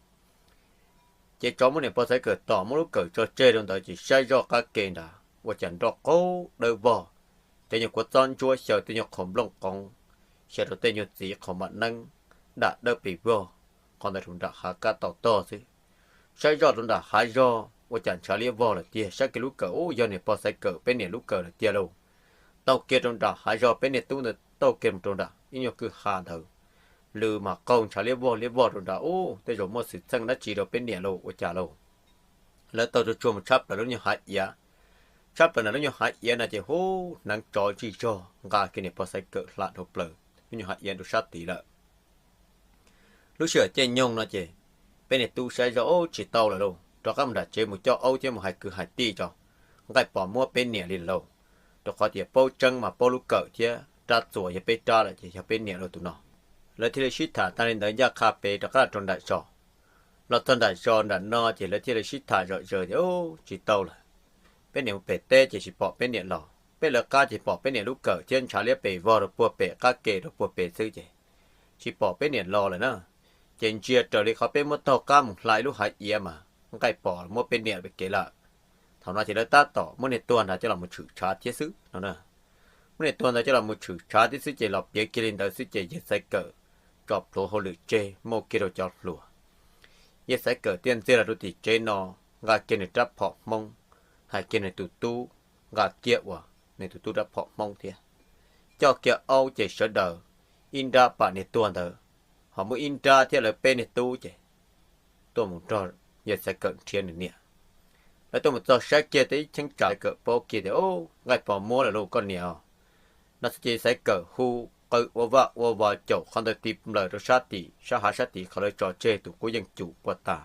Ces tsov muab niam pog Xaiv Kawm tom muab lub kawm tso tseg rau ntawd ces saib zoj qab ke nrad ua cas nroj qaub dawb vog, cov nyuag kuav txob ntsuab xyaw tej nyuag qhaus nplooj qoov, xyaw rau tej nyuag txiv qhaus mam neeb dam dawb pes vog, qhov ntawd rau nram hav kab tau tog xwb. Saib zoj rau nram hav zog ua cas ntshav liab vog lawm tiag, saib kiag lub kawm ub yog niam pog Xaiv Kawm peb niam lub kawm lawm tiag lauj. Taug kiag rau nram hav zog peb niag tub ntawd taug kiag mus rau nram ib nyuag kwj ha ntawd, lws mas qaug ntshav liab vog liab vog rau nrad ub tej zaum muaj xwm txheej dab tsi rau peb niam lauj ua cas lauj. Lawv taug tsuag tsuag mus tshab plaws lub nyuag hav iav, tshab plaws ntawm lub nyuag hav iav no ces hu hneev tsov zig zog nqa kiag niam pog Xaiv Kawm hla dhau plaws lub nyuag hav iav rau sab tid lawm. Lub sij hawm caij nyoog no ces peb niag tub saib zoj ub tsis tau lawm lauj, rov qab mus nram tsev mus coj aub thiab mus hais kwv hais tij tso, nqaij pom muab peb niam li lauj. Rau qhov tias paub tseeb mas paub lub kawm thiab rab txuas yog peb rab lawm ces yog peb niam lauj tus no. Lawv thiaj li sib tham tag li ntawd ncaj qha pem rov qab los rau nram zos. Los txog nram zos nram no ces lawv thiaj li sib tham zom zaws tias, Ub, tsis tau lawm. Peb niam mus pem teb ces tsis pom peb niam los, peb lawv qab ces pom peb niam lub kawm thiab ntshav liab pes vog rau puag pem qab ke rau puag pem xwb ces tsis pom peb niam los lawm na. Ces ntsia raws li qhov peb muab taug qab mus hla ib lub hav iav mas nqaij pom muab peb niam pem kev lawm. Thaum no ces lawv tab tom muab niag tuag nrad coj los mus tshwm tshav thiab xwb no na. Muab niag tuag ntawd coj los mus tshwm tshav thiab xwb ces los piav kiag li ntawd xwb ces yawg Xaiv Kawm tso plhuav hauj lwm tseg muaj kiag rau cov hluas. Yawg Xaiv Kawm thiaj ntxias los rau tim tsev no, nqa kiag nws rab phom Hmoob, hais kiag nws tus tub, nqa kiag uas nws tus tub rab phom Hmoob thiab, coj kiag aub ces sawv daws ib nrab pam niag tuag ntawd, ho muaj ib nrab thiab lawv peb niag tub ces tuaj mus nrog yawg Xaiv Kawm nrhiav nws niam. Lawv tuaj mus txog saib kiag tej ib cheeb tsam Xaiv Kawm paub kiag tias, Ub, nqaij pom muab lawm lauj koj niam os. No xwb ces Xaiv Kawm hu qw ua vaj ua vos caum qhov ntawd ti plaws rau sab tim sab hav sab tid qhov lawv tso tseg tus qub yeej cum puag ta,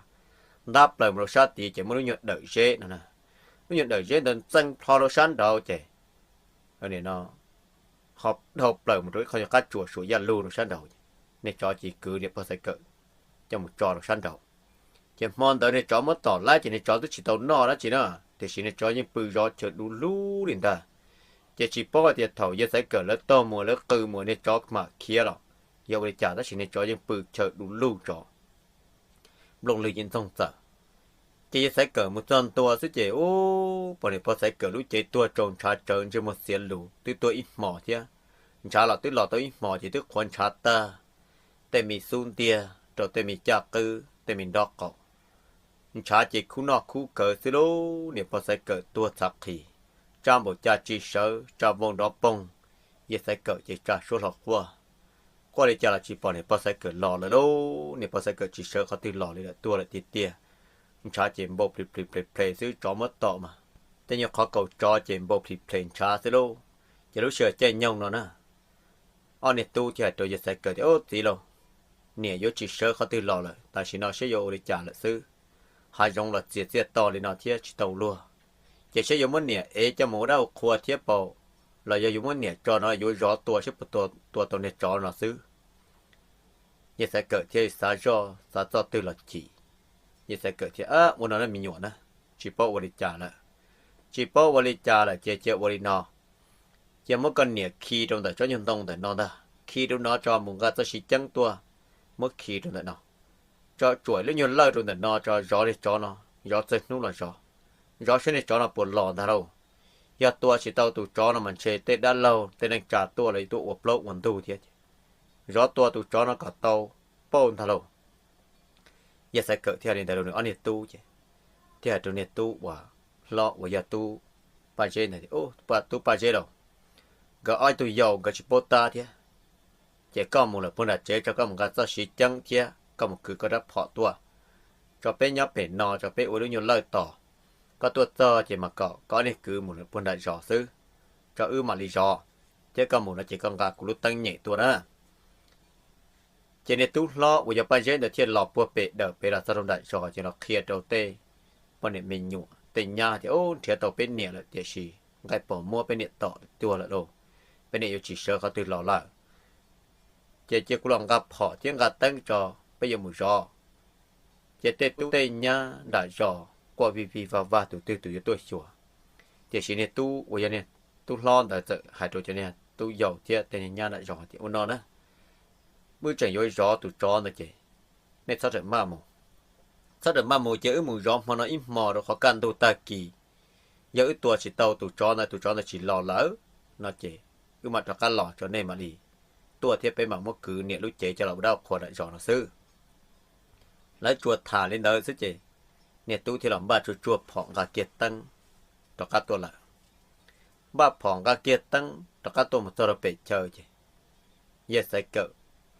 ntab plaws mus rau sab tid ces muaj lub nyuag dawm zeb no na. Lub nyuag dawm zeb ntawd ntxeev plho rau sab nraud ces no ho dhau plaws mus rau ib qho nyuag qab tsuas suam yaj lug rau sab nraud. Niag tsov ces kwv niam pog Xaiv Kawm coj mus tso rau sab nraud. Ces hmo ntawd niag tsov muab tom lawm ces niag tsov twb tsis tau noj dab tsi na, tiam sis niag tsov yeej pw zov chaw du lug li ntag. Ces tsis paub hais tias thaum yawg Xaiv Kawm lawv taug mus lawv qw mus niag tsov mam khiav los yog ua li cas tab sis niag tsov yeej pw chaw du lug zov, nplooj lwg yeej ntxoog txawm. Ces yawg Xaiv Kawm mus txog ntua xwb ces ub, poj niam pog Xaiv Kawm lub cev tuag rau ntshav tsawv ntsej muag xiav lus twb tuag ib hmos thiab. Ntshav los twb los tau ib hmos ces twb qhuav ntshav tag, tej me xub ntiag rau tej me caj qwb tej me nrob qaum. Ntshav ces khub noj khub kawg xwb lauj, niam pog Xaiv Kawm tuag txhav qhis, tsab npaum cas tsis sawv, tsab vau nrov poog, yawg Xaiv Kawm ces tsa suab hlo quaj. Quaj li cas los tsis pom niam pog Xaiv Kawm los lawm lauj, niam pog Xaiv Kawm tsis sawv qhov twg los li lawm, tuag lawm tiag tiag. Ntshav ces npau plis plis ples ples xwb, tsov muab tom mas tej nyuag qhov kaus tsov ces npau plis ples ntshav xwb lauj. Ces lub sij hawm caij nyoog no na, ob niag tub thiaj hais rau yawg Xaiv Kawm tias, Ub txiv lauj, niam yuav tsis sawv qhov twg los lawm, tam sim no seb yuav ua li cas lawm xwb. Hav zoov los txias txiaj to li no thiab tsis tau luag, ces seb yuav muab niam ev coj mus ua dab ua qhua thiab pom, los yog yuav muab niam tso no yuav zov tua seb puas tua tau niag tsov no xwb. Yawg Xaiv Kawm thiaj xav zoj xav txoj twg los chim. Yawg Xaiv Kawm thiaj, Ua no na me nyuam na, tsis paub ua li cas lawm. Tsis paub ua li cas lawm ces cia ua li no, cia muab koj niam khi rau ntawm tsob nyuag ntoo ntawm no ntag, khi rau no tso mus nqa txoj siv ceeb tuaj, muab khi rau ntawm no, tso tsuam lub nyuag lawj rau ntawm no tso zov niag tsov no, zov txog hnub los zov, zov seb niag tsov no puas los ntag lauj. Yog tua tsis tau tus tsov no mas ntshe tej dab laug tej neej tsa tuaj los tuaj ua plaub ua ntug thiab. Zov tua tus tsov no kom tau pauj ntag lauj. Yawg Xaiv Kawm thiaj li ntawd rau nws ob niag tub ces thiaj hais rau niag tub uas hlob uas yog tub Paj Zeb ntawd, Tub Paj Zeb lauj, nkawd ob tug yau nkawd tsis paub tab thiab, ces koj mus lawm puag nram tsev tso, koj mus nqa txoj siv ceeb thiab koj mus kwv koj rab phom tuaj, tso peb nyob pem no tso peb ua lub nyuag lawj tos. Koj tuaj txog ces mas kom koj ob niag kwv mus lawm puag nram zos xwb, tso wb mam li zov, thiab koj mus no ces koj nqa kuv lub teeb nyem tuaj na. Ces niag tub hlob uas yog Paj Zeb ntawd thiaj los puag pem dawm pem los txog rau nram zos ces los qhia rau tej poj niam me nyuam tej nyab tias, Ub, nrhiav tau peb niam lawm tiam sis nqaij pom muab peb niam tom tuag lawm lauj, peb niam yuav tsis sawv qhov twg los lawm. Ces cia kuv los nqa phom thiab nqa teeb tso, peb yuav mus zov. Ces tej tub tej nyab nram zos quaj vij vij vag vag tus twg tus yuav tuaj xyuas. Tiam sis niag tub uas yog niag tub hlob ntawd txawm hais rau cov niag tub yau thiab tej niag nyab nram zos tias, Ua no na, wb tseem yuav zov tus tsov ntawd ces nej txhob rawm maj mus. Txhob rawm maj mus ces wb mus zov hmo no ib hmo rau qhov kaj ntug tag kis. Yog wb tua tsis tau tus tsov ntawd, tus tsov ntawd tsis los lawm no ces wb mam rov qab los tso nej mam li tuaj thiab peb mam muab kwv niam lub cev coj los ua dab qhua nram zos no xwb. Lawv tsuas tham li ntawd xwb ces niag tub thiaj los npaj tsuag tsuag phom nqa kiag teeb rov qab tuaj lawm. Npaj phom nqa kiag teeb rov qab tuaj mus txog rau pem chaw ces yawg Xaiv Kawm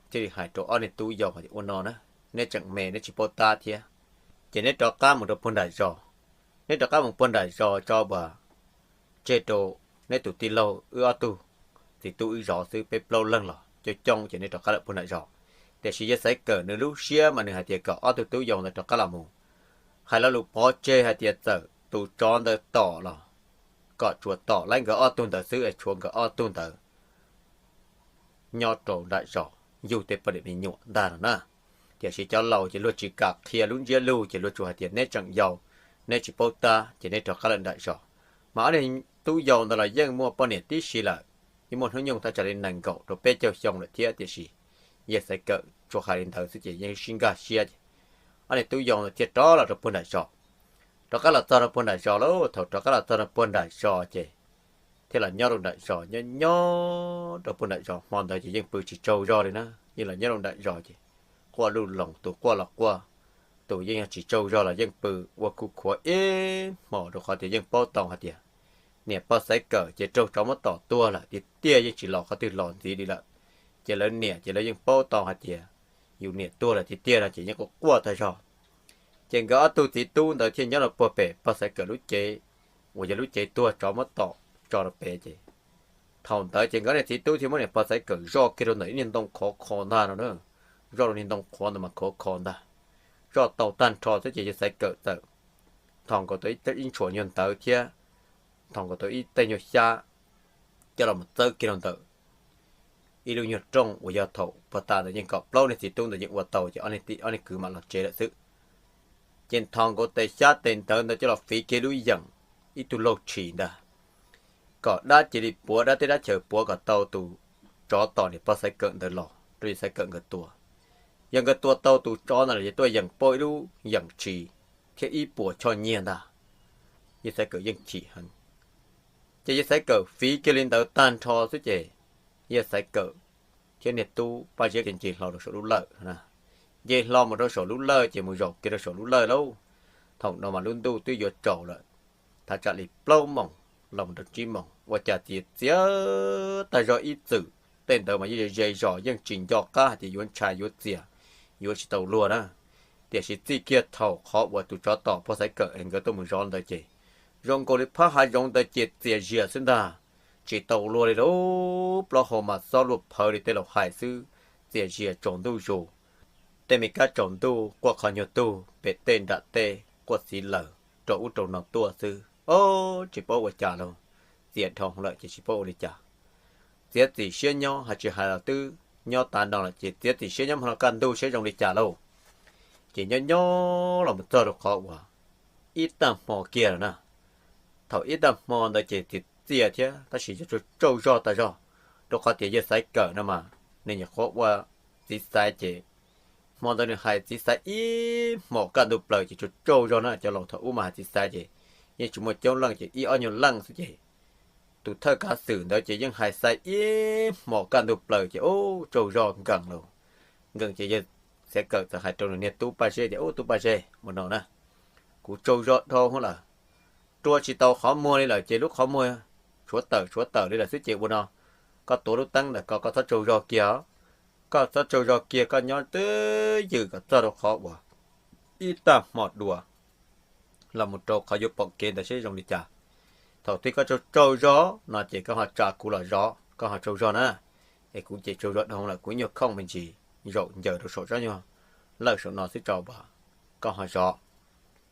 thiaj li hais rau ob niag tub yau hais tias, Ua no na, neb tseem me neb tsis paub tab thiab, ces neb rov qab mus rau puag nram zos. Neb rov qab mus puag nram zos tso uas tseg rau neb tus tij laug wb ob tug txiv tub wb zov xwb, peb plaub leeg los coob coob ces neb rov qab lawm puag nram zos. Tiam sis yawg Xaiv Kawm nws lub siab mas nws hais tias kom ob tug tub yau ntawd rov qab los mus hais lo lus pov tseg hais tias txawm tus tsov ntawd tom los kom tsuas tom laib nkawd ob tug ntawd xwb es tshuav nkawd ob tug ntawd nyob rau nram zos yug tej poj niam me nyuam ntag no na. Tiam sis cov laus ces luag tsis kam qhia lub ntsiab lus ces luag tsuas hais tias neb tseem yau, neb tsis paub tab ces neb rov qab lawm nram zos. Mas ob niag tub yau ntawd los yeej muaj poj niam tib si lawm, yeej muaj hnub nyoog thaj tsam li nees nkaum rau peb caug xyoo lawm thiab tiam sis yawg Xaiv Kawm tsuas hais li ntawd xwb ces yeej sib nkag siab ces ob niag tub yau ntawd thiaj rov los rau puag nram zos. Rov qab los txog rau puag nram zos lauj, thaum rov qab los txog rau puag nram zos ces thiaj los nyob rau nram zos, nyob nyob rau puag nram zos hmo ntawd ces yeej pw tsis tsaug zog li na, yeej los nyob rau nram zos ces quaj luj loos, tus quaj los quaj, tus yeej yog tsis tsaug zog los yeej pw ua kuv khuav ib hmos rau qhov tias yeej paub tau hais tias niam pog Xaiv Kawm ces raug tsov muab tom tuag lawm tiag tiag, yeej tsis los qhov twg los ntxiv li lawm. Ces lawv niam ces lawv yeej paub tau hais tias yus niam tuag lawm tiag tiag no ces yeej quaj quaj tag zog. Ces nkawd ob tug txiv tub ntawd thiaj nyob rau puag pem pog Xaiv Kawm lub cev, uas yog lub cev tuag tsov muab tom tso rau pem ces thaum ntawd ces nkawd niag txiv tub thiaj muab niam pog Xaiv Kawm zoj kiag rau ntawm ib niag ntoo khov kho ntag no na. Zoj rau niag ntoo qhuav ntawd mas khov kho ntag. Zoj tau tag nrho xwb ces yawg Xaiv Kawm txawm nthos nkaus tau ib ntshua nyuag ntawv thiab nthos nkaus tau ib tej nyuag xyab coj los mus txawb kiag rau ntawm ib lub nyuag rooj uas yog thaum puag ta ntawd yeej kom plaub niag txiv tub ntawd yeej ua tau ces ob niag kwv mam los tsev lawm xwb. Ces nthos nkaus tes xyab tes ntawv ntawd coj los fiv kiag lub yeem ib tug laug tshis ntag, kom dab cia li puav dab teb dab chaws puav kom tau tus tsov tom niam pog Xaiv Kawm ntawd los rau yawg Xaiv Kawm nkawd tua. Yog nkawd tua tau tus tsov ntawd los ces tuaj yeem pauj ib lub yeem tshis thiab ib puas choj nyiaj ntag. Yawg Xaiv Kawm yeej chim heev. Ces yawg Xaiv Kawm fiv kiag li ntawd tag nrho xwb ces yawg Xaiv Kawm thiab niag tub Paj Zeb ces nce hlo rau saum lub lawj. Nce hlo mus rau saum lub lawj ces mus zaum kiag rau saum lub lawj lauj. Thaum no mas lub ntuj twb yuav tsaus lawm, thaj tsam li plaub moos los rau tsib moos, ua cas txias txias tag zog ib txwm. Tej ntawd mas yeej ze zos yeej tsis nco qab hais tias yuav ntshai yuav txias yuav tsis tau luag na. Tiam sis txij kiag thaum qhov uas tus tsov tom pog Xaiv Kawm es nkawd tuaj mus zov ntawd ces zoo nkaus li phab hav zoov ntawd ces txias zias xwb ntag, tsis tau luag li lauj. Plaub hau mas xob luaj phawv li tej laus hais xwb, txias zias tsaus ntuj zus. Tej me kab tsaus ntuj quaj qhov nyuag tug pem tej nram tej quaj txiv laws rau ub rau no tuaj xwb, o, tsis paub ua cas lauj. Txias dhau lawm ces tsis paub ua li cas. Txiav txim siab nyob, hais tsis hais los twb nyob tav no lawm ces txiav txim siab nyob hmo no kaj ntug seb zoo li cas lauj. Ces nyob nyob los mus txog rau qhov uas ib tag hmo kiag lawm na. Thaum ib tag hmo ntawd ces txias txias thiab tab sis yog tsaug tsaug zog tag zog, rau qhov tias yawg Xaiv Kawm no mas nws nyuam qhuav ua txiv xaiv ces hmo ntawd nws hais txiv xaiv ib hmos kaj ntug plaws ces tsaug tsaug zog na. Cov laus thaum ub mas hais txiv xaiv ces yeej tsis muaj coob leej ces ib ob nyuag leej xwb ces tus thawj kav xwm ntawd ces yeej hais xaiv ib hmos kaj ntug plaws ces ub tsaug zog nkees lauj. Nkees ces yawg Xaiv Kawm txawm hais rau nws niag tub Paj Zeb tias, Ub, tub Paj Zeb, ua no na, kuv tsaug zog dhau lawm, rua tsis tau qhov muag li lawm ces lub qhov muag tshuav tawm tshuav tawm li lawm xwb ces ua no, koj tuav lub teeb ntawm ko koj txhob tsaug zog kiag os. Koj txhob tsaug zog kiag, koj nyob twj ywm kom txog rau qhov uas ib tag hmo dua los mus rau qhov yuav pom kev ntawd seb zoo li cas. Thaum twg koj tsaug tsaug zog no ces koj ho tsa kuv los zov, koj ho tsaug zog na. Es kuv ces tsaug zog dhau lawm, kuv nyuag khooj me ntsis zaum ncaws rau saum sab nyuag lawj saum no xwb tso as, koj ho zov.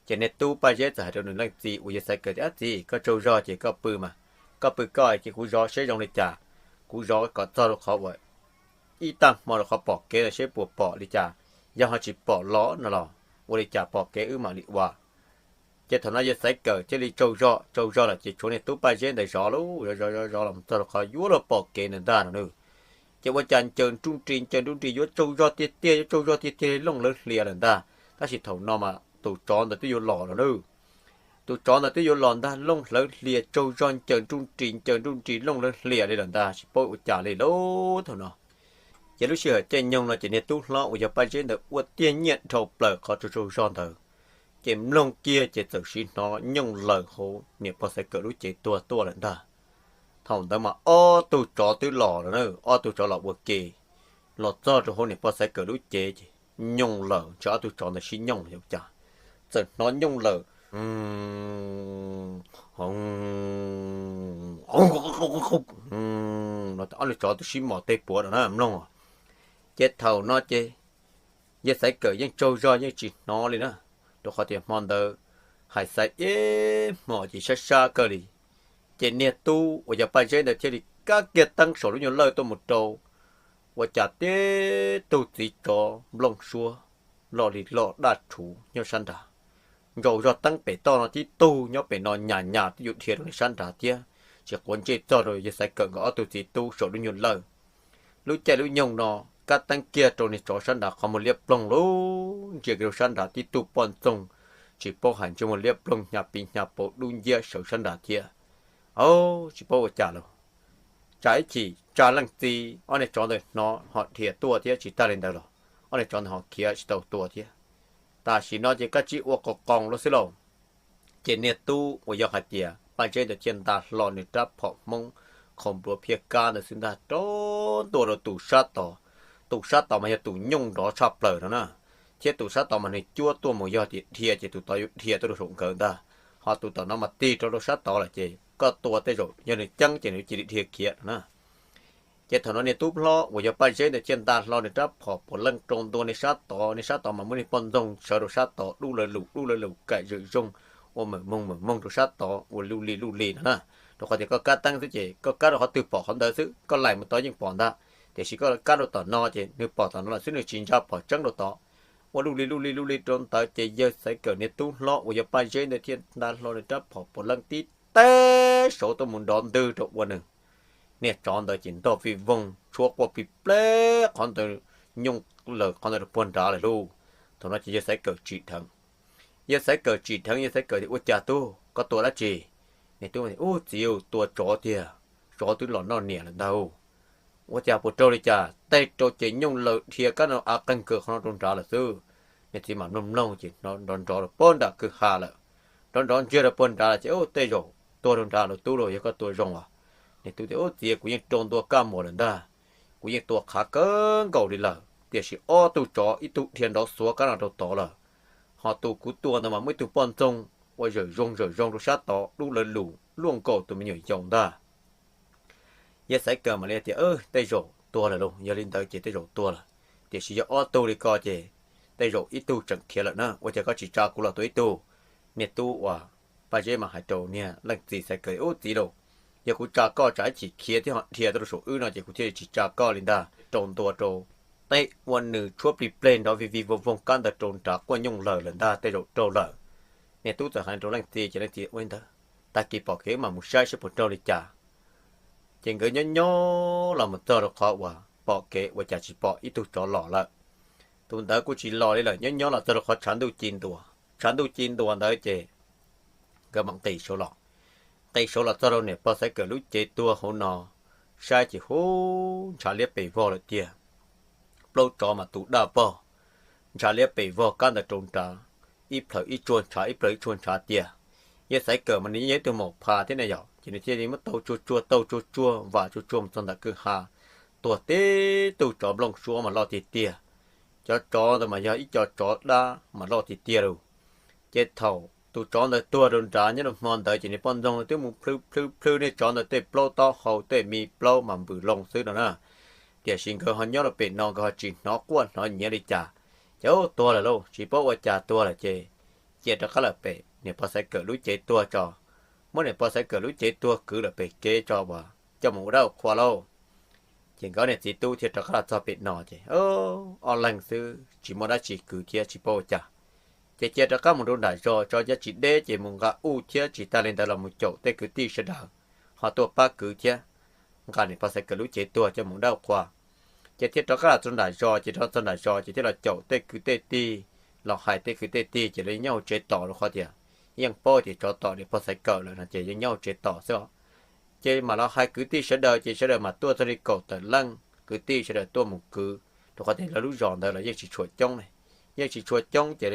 Ces niag tub Paj Zeb txawm hais rau nws leej txiv uas yawg Xaiv Kawm tias, Txiv, koj tsaug zog ces koj pw mas, koj pw koj ces kuv zov seb zoo li cas. Kuv zov kom txog rau qhov uas ib tag hmo rau qhov pom kev lawm seb puas pom li cas. Yog ho tsis pom los no los ua li cas pom kev wb mam li ua. Ces thaum no yawg Xaiv Kawm thiaj li tsaug zog, tsaug zog lawm ces tshuav niag tub Paj Zeb ntawd zov lauj, zov zov zov zov los txog rau qhov yuav luag pom kev ntawd ntag no na. Ces ua cas ncaws nruj nris ncaws nruj nris yuav tsaug zog tiag tiag, yuav tsaug zog tiag tiag li looj lawv hlias lawm ntag. Tab sis thaum no mas tus tsov ntawd twb yuav los lawm na. Tus tsov ntawd twb yuav los ntag, looj hlawv hlias tsaug zog ncaws nruj nris ncaws nruj nris looj hlawv hlias li lawm ntag, tsis paub ua cas li lauj thaum no. Ces lub sij hawm caij nyoog no ces niag tub hlob uas yog Paj Zeb ntawd ua tiag nyiaj dhau plaws qhov tsaug tsaug zog ntawd, ces mloog kiag ces txawm siv hnov nyooj laws hauv niam pog Xaiv Kawm lub cev tuag tuaj lawm ntag. Thaum ntawd mas ob tug tsov twb los lawm na, ob tug tsov los ua ke los txog rau hauv niam pog Xaiv Kawm lub cev ces nyooj laws, ntshe ob tug tsov ntawd sib nyooj los yog cas, txawm hnov nyooj laws, ob lub tsov twb sib mos tej puav no na mloog. Ces thaum no ces Yawg Xaiv Kawm yeej tsaug zog yeej tsis hnov li na, rau qhov tias hmo ntawd hais xaiv ib hmos ces sab sab kawg li. Ces niag tub uas yog Paj Zeb ntawd thiaj li kab kiag teeb saum lub nyuag lawj tuaj mus rau, ua cas tib tug txiv tsov nplooj suab loj li loj daj rhuv nyob sab nrad. Ntsaus zog teeb pem toj no tib tug nyob pem no nyas nyas twb yuav dhia rau niag sab nrad thiab, tsis quav ntsej txog rau yawg Xaiv Kawm nkawd ob tug txiv tub saum lub nyuag lawj. Lub caij lub nyoog no kab teeb kiag rau niag tsov sab nrad qhov muag liab ploog lauj, ntsia kiag rau sab nrad tib tug poj ntxoog tsis paub hais ntsej muag liab ploog hnyav piv hnyav pauv dub nciab sawv sab nrad thiab. Au, tsis paub ua cas lauj, tsam ib chim tsam leej txiv ob niag tsov ntawd hnov ho dhia tuaj thiab, tsis tag li ntawd los ob niag tsov ntawd ho khiav tsis tau tua thiab. Tam sim no ces kab tsib ua qos qoos lawm xwb lauj. Ces niag tub uas yog hais tias Paj Zeb ntawd thiaj nta hlo nws rab phom Hmoob qhov npluav phiab kab ntawd xwb ntag rau ntua rau tus sab tod. Tus sab tod mas yog tus nyooj nrov tshaj plaws no na, thiab tus sab tod mas nws cuab tuaj mus yog tias dhia ces tus tod yuav dhia tuaj rau saum nkawd ntag, ho tus tom no mas tig rau rau sab tod lawm ces koj tua tej zaum yog nws ceeb ces nws cia li dhia khiav no na. Ces thaum no niag tub hlob uas yog Paj Zeb ntawd thiaj nta hlo nws rab phom puav leej rau ntua niag sab tod, niag sab tod mas muaj niag poj ntxoog sawv rau sab tod dub lawv lus dub lawv lus kaim zawm zoo, ua mawm moog mawm moog rau sab tod ua luj li luj li no na. Rau qhov tias koj kab teeb xwb ces koj kab rau qhov twg pom qhov ntawd xwb, koj laim mus tod yeej pom ntag, tiam sis koj kab rau tom no ces nws pom tom no lawm xwb, nws tsis ntsa phom tseeb rau tod. Ua luj li luj li luj li rau ntawd ces yawg Xaiv Kawm niag tub hlob uas yog Paj Zeb ntawd thiaj nta hlo nws rab phom puav leej tib teg saud tuaj mus nrov ntwg rau ua nws. Niag tsov ntawd ces ntog vij voog tshuab quaj plig pleb qhov ntawd, nyooj lawm qhov ntawd rau puag nrad lawm lauj. Thaum no ces yawg Xaiv Kawm tsim dheev. Yawg Xaiv Kawm tsim dheev, yawg Xaiv Kawm tias, ua cas tub, koj tua dab tsi? Niag tub, ub txiv, tua tsov tiag, tsov twb los noj niam lawm ntag. Ua cas puas raug li cas? Tej rau ces nyooj lawm dhia kab no av qeeg kawg qhov no rau nrad lawm xwb. Niag txiv mam mloog mloog ces nrov nrov rau puag nram kwj ha lawm. Nrov nrov ntsiag rau puag nrad lawm ces, ub, tej zaum tuag rau nrad lawm tub lauj, yog koj tua zoo as. Niag tub tias, ub txiv, kuv yeej rau ntua kaj muag lawm ntag. Kuv yeej tua qhav kawg nkaus li lawm, tiam sis ob tug tsov ib tug dhia nrov xuav kab no rau tod lawm. Ho tus kuv tua ntawd mas muaj ib tug poj ntxoog ua zawm zoo zawm zoo rau sab tod dub lawv lus luaj nkaus tus me nyuam yaus ntag. Yawg Xaiv Kawm mam li tias, tej zaum tuag lawm lauj, yog li ntawd ces tej zaum tuag lawm, tiam sis yog ob tug li ko ces tej zaum ib tug tseem khiav lawm na, ua cas koj tsis tsa kuv los tua ib tug? Niag tub uas Paj Zeb mas hais rau niag leej txiv Xaiv Kawm, ub txiv lauj, yog kuv tsa koj tsam ib chim khiav thiab ho dhia tuaj rau saum wb no ces kuv thiaj li tsis tsa koj li ntag. Rau ntua rau, tej ua nws tshuab plig pleg nrov vij vij voog voog kab ntawd rau nrad quaj nyooj lawm lawm ntag, tej zaum raug lawm. Niag tub txawm hais rau leej txiv ces leej txiv, ua li ntawd, tag kis pom kev wb mam mus saib saib puas raug li cas. Ces nkawd nyob nyob los mus txog rau qhov uas pom kev ua cas tsis pom ib tug tsov los lawm. Tus ntawd kuj tsis los li lawm, nyob nyob los txog rau qhov tshav ntuj ci ntua. Tshav ntuj ci ntua ntawd ces nkawd mam nqis saud los. Nqis saud los txog rau niam pog Xaiv Kawm lub cev tuag hauv no, saib ces hub ntshav liab pes vog lawm tiag. Plaub tsov mas tus daj vog, ntshav liab pes vog kab ntawd rau nrad, ib plhaws ib tsuag ntshav ib plhaws ib tsuag ntshav tiag. Yawg Xaiv Kawm mas nws yeej yog ib tug maum phas thiab na yom, ces nws thiaj li muab taw tsuag tsuag taw tsuag tsuag vam tsuag tsuag mus txog ntawm kwj ha, tuag tib tug tsov nplooj suab mas loj tiag tiag. Cov tsov ntawd mas yog ib co tsov dab mas loj tiag tiag lauj. Ces thaum tus tsov ntawd tuag rau nrad nyob rau hmo ntawd ces niag poj ntxoog twb mus plhw plhw plhw niag tsov ntawd tej plaub taub hau tej me plaub mas npws loo xwb no na. Tiam sis nkawd ho nyob rau pem no nkawd ho tsis hnov quaj hnov nyiav li cas. Ces tuag lawm lauj, tsis paub ua cas tuag lawm ces cia rov qab lawm pem niam pog Xaiv Kawm lub cev tuag tso. Muab niam pog Xaiv Kawm lub cev tuag kwv lawm pem kev tso uas coj mus ua dab ua qhua lauj. Ces nkawd niag txiv tub thiaj rov qab los txog pem no ces ob leeg xwb tsis muaj dab tsi kwv thiab tsis paub ua cas. Ces cia rov qab mus rau nram zos tso, yog tsis deb ces mus nqa uj thiab tsis tag li ntawd los mus caum tej kwv tij sawv daws ho tuaj pab kwv thiab, nqa niam pog Xaiv Kawm lub cev tuag coj mus ua dab ua qhua. Ces thiaj rov qab los txog nram zos, ces rov txog nram zos ces thiaj los caum tej kwv tej tij, los hais tej kwv tej tij ces lawv yeej nyob hauv tsev tos rau qhov tias yeej paub tias tsov tom niam pog Xaiv Kawm lawm no ces yeej nyob hauv tsev tos xwb os. Ces mam los hais kwv tij sawv daws ces sawv daws mam tuaj txog li kaum tawm leej kwv tij sawv daws tuaj mus kwv, rau qhov tias lawv lub zos ntawd los yeej tsis tshua coob ne, yeej tsis tshua coob ces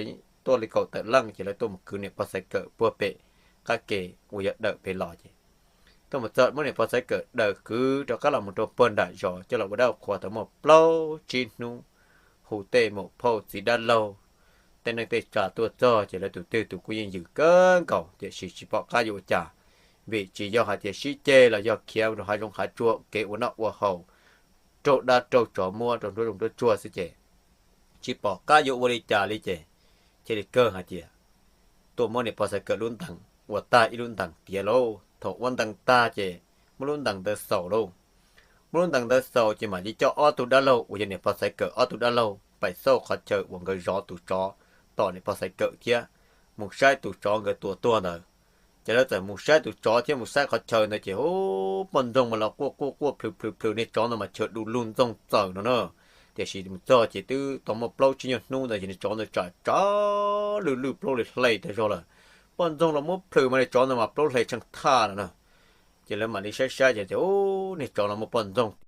tuaj li kaum tawm leej ces lawv tuaj mus kwv niam pog Xaiv Kawm puag pem qab ke uas yog dawm pem los ces tuaj mus txog muab niam pog Xaiv Kawm daws kwv rov qab los mus rau puag nram zos coj los ua dab ua qhua tau muaj plaub tsib hnub, hu tej muam phauj txiv dab laug, tej neej tej tsa tuaj txog ces lawv tus twg tus kuj yeej yws kawg nkaus tiam sis tsis pom qab yuav ua cas, vim tsis yog hais tias sib ceg los yog khiav rau hav zoov hav tsuag kev ua noj ua haus, raug dab raug tsov muab rau nruab zoov nruab tsuag xwb ces tsis pom qab yuav ua li cas li ces cia li kawg hais tias tuaj muab niam pog Xaiv Kawm lub ntees ua tag ib lub ntees tiav lauj. Thaum ua ntees tag ces muab lub ntees ntawd xaus lauj. Muab lub ntees ntawd xaus ces mam li coj ob tug dab laug uas yog niam pog Xaiv Kawm ob tug dab laug pais xauj qhov chaw uas nkawd zov tus tsov tom niam pog Xaiv Kawm thiab mus saib tus tsov nkawd tua tuag ntawd. Ces lawv txawm mus saib tus tsov thiab mus saib qhov chaw ntawd ces ub, poj ntxoog mas los quaj quaj quaj plhws plhws plhws, niag tsov ntawd mas chaw du lug ntxoog txaws no na. Tiam sis mus txog ces twb tau muaj plaub tsib nyuag hnub ntawd ces niag tsov ntawd tsam tsav lwj lwj plaub hli hle tag zog lawm. Poj ntxoog los muab plhws mas niag tsov ntawd mas plaub hli tsheej thaj no na. Ces lawv mam li saib saib ces tias ub, niag tsov los muaj poj ntxoog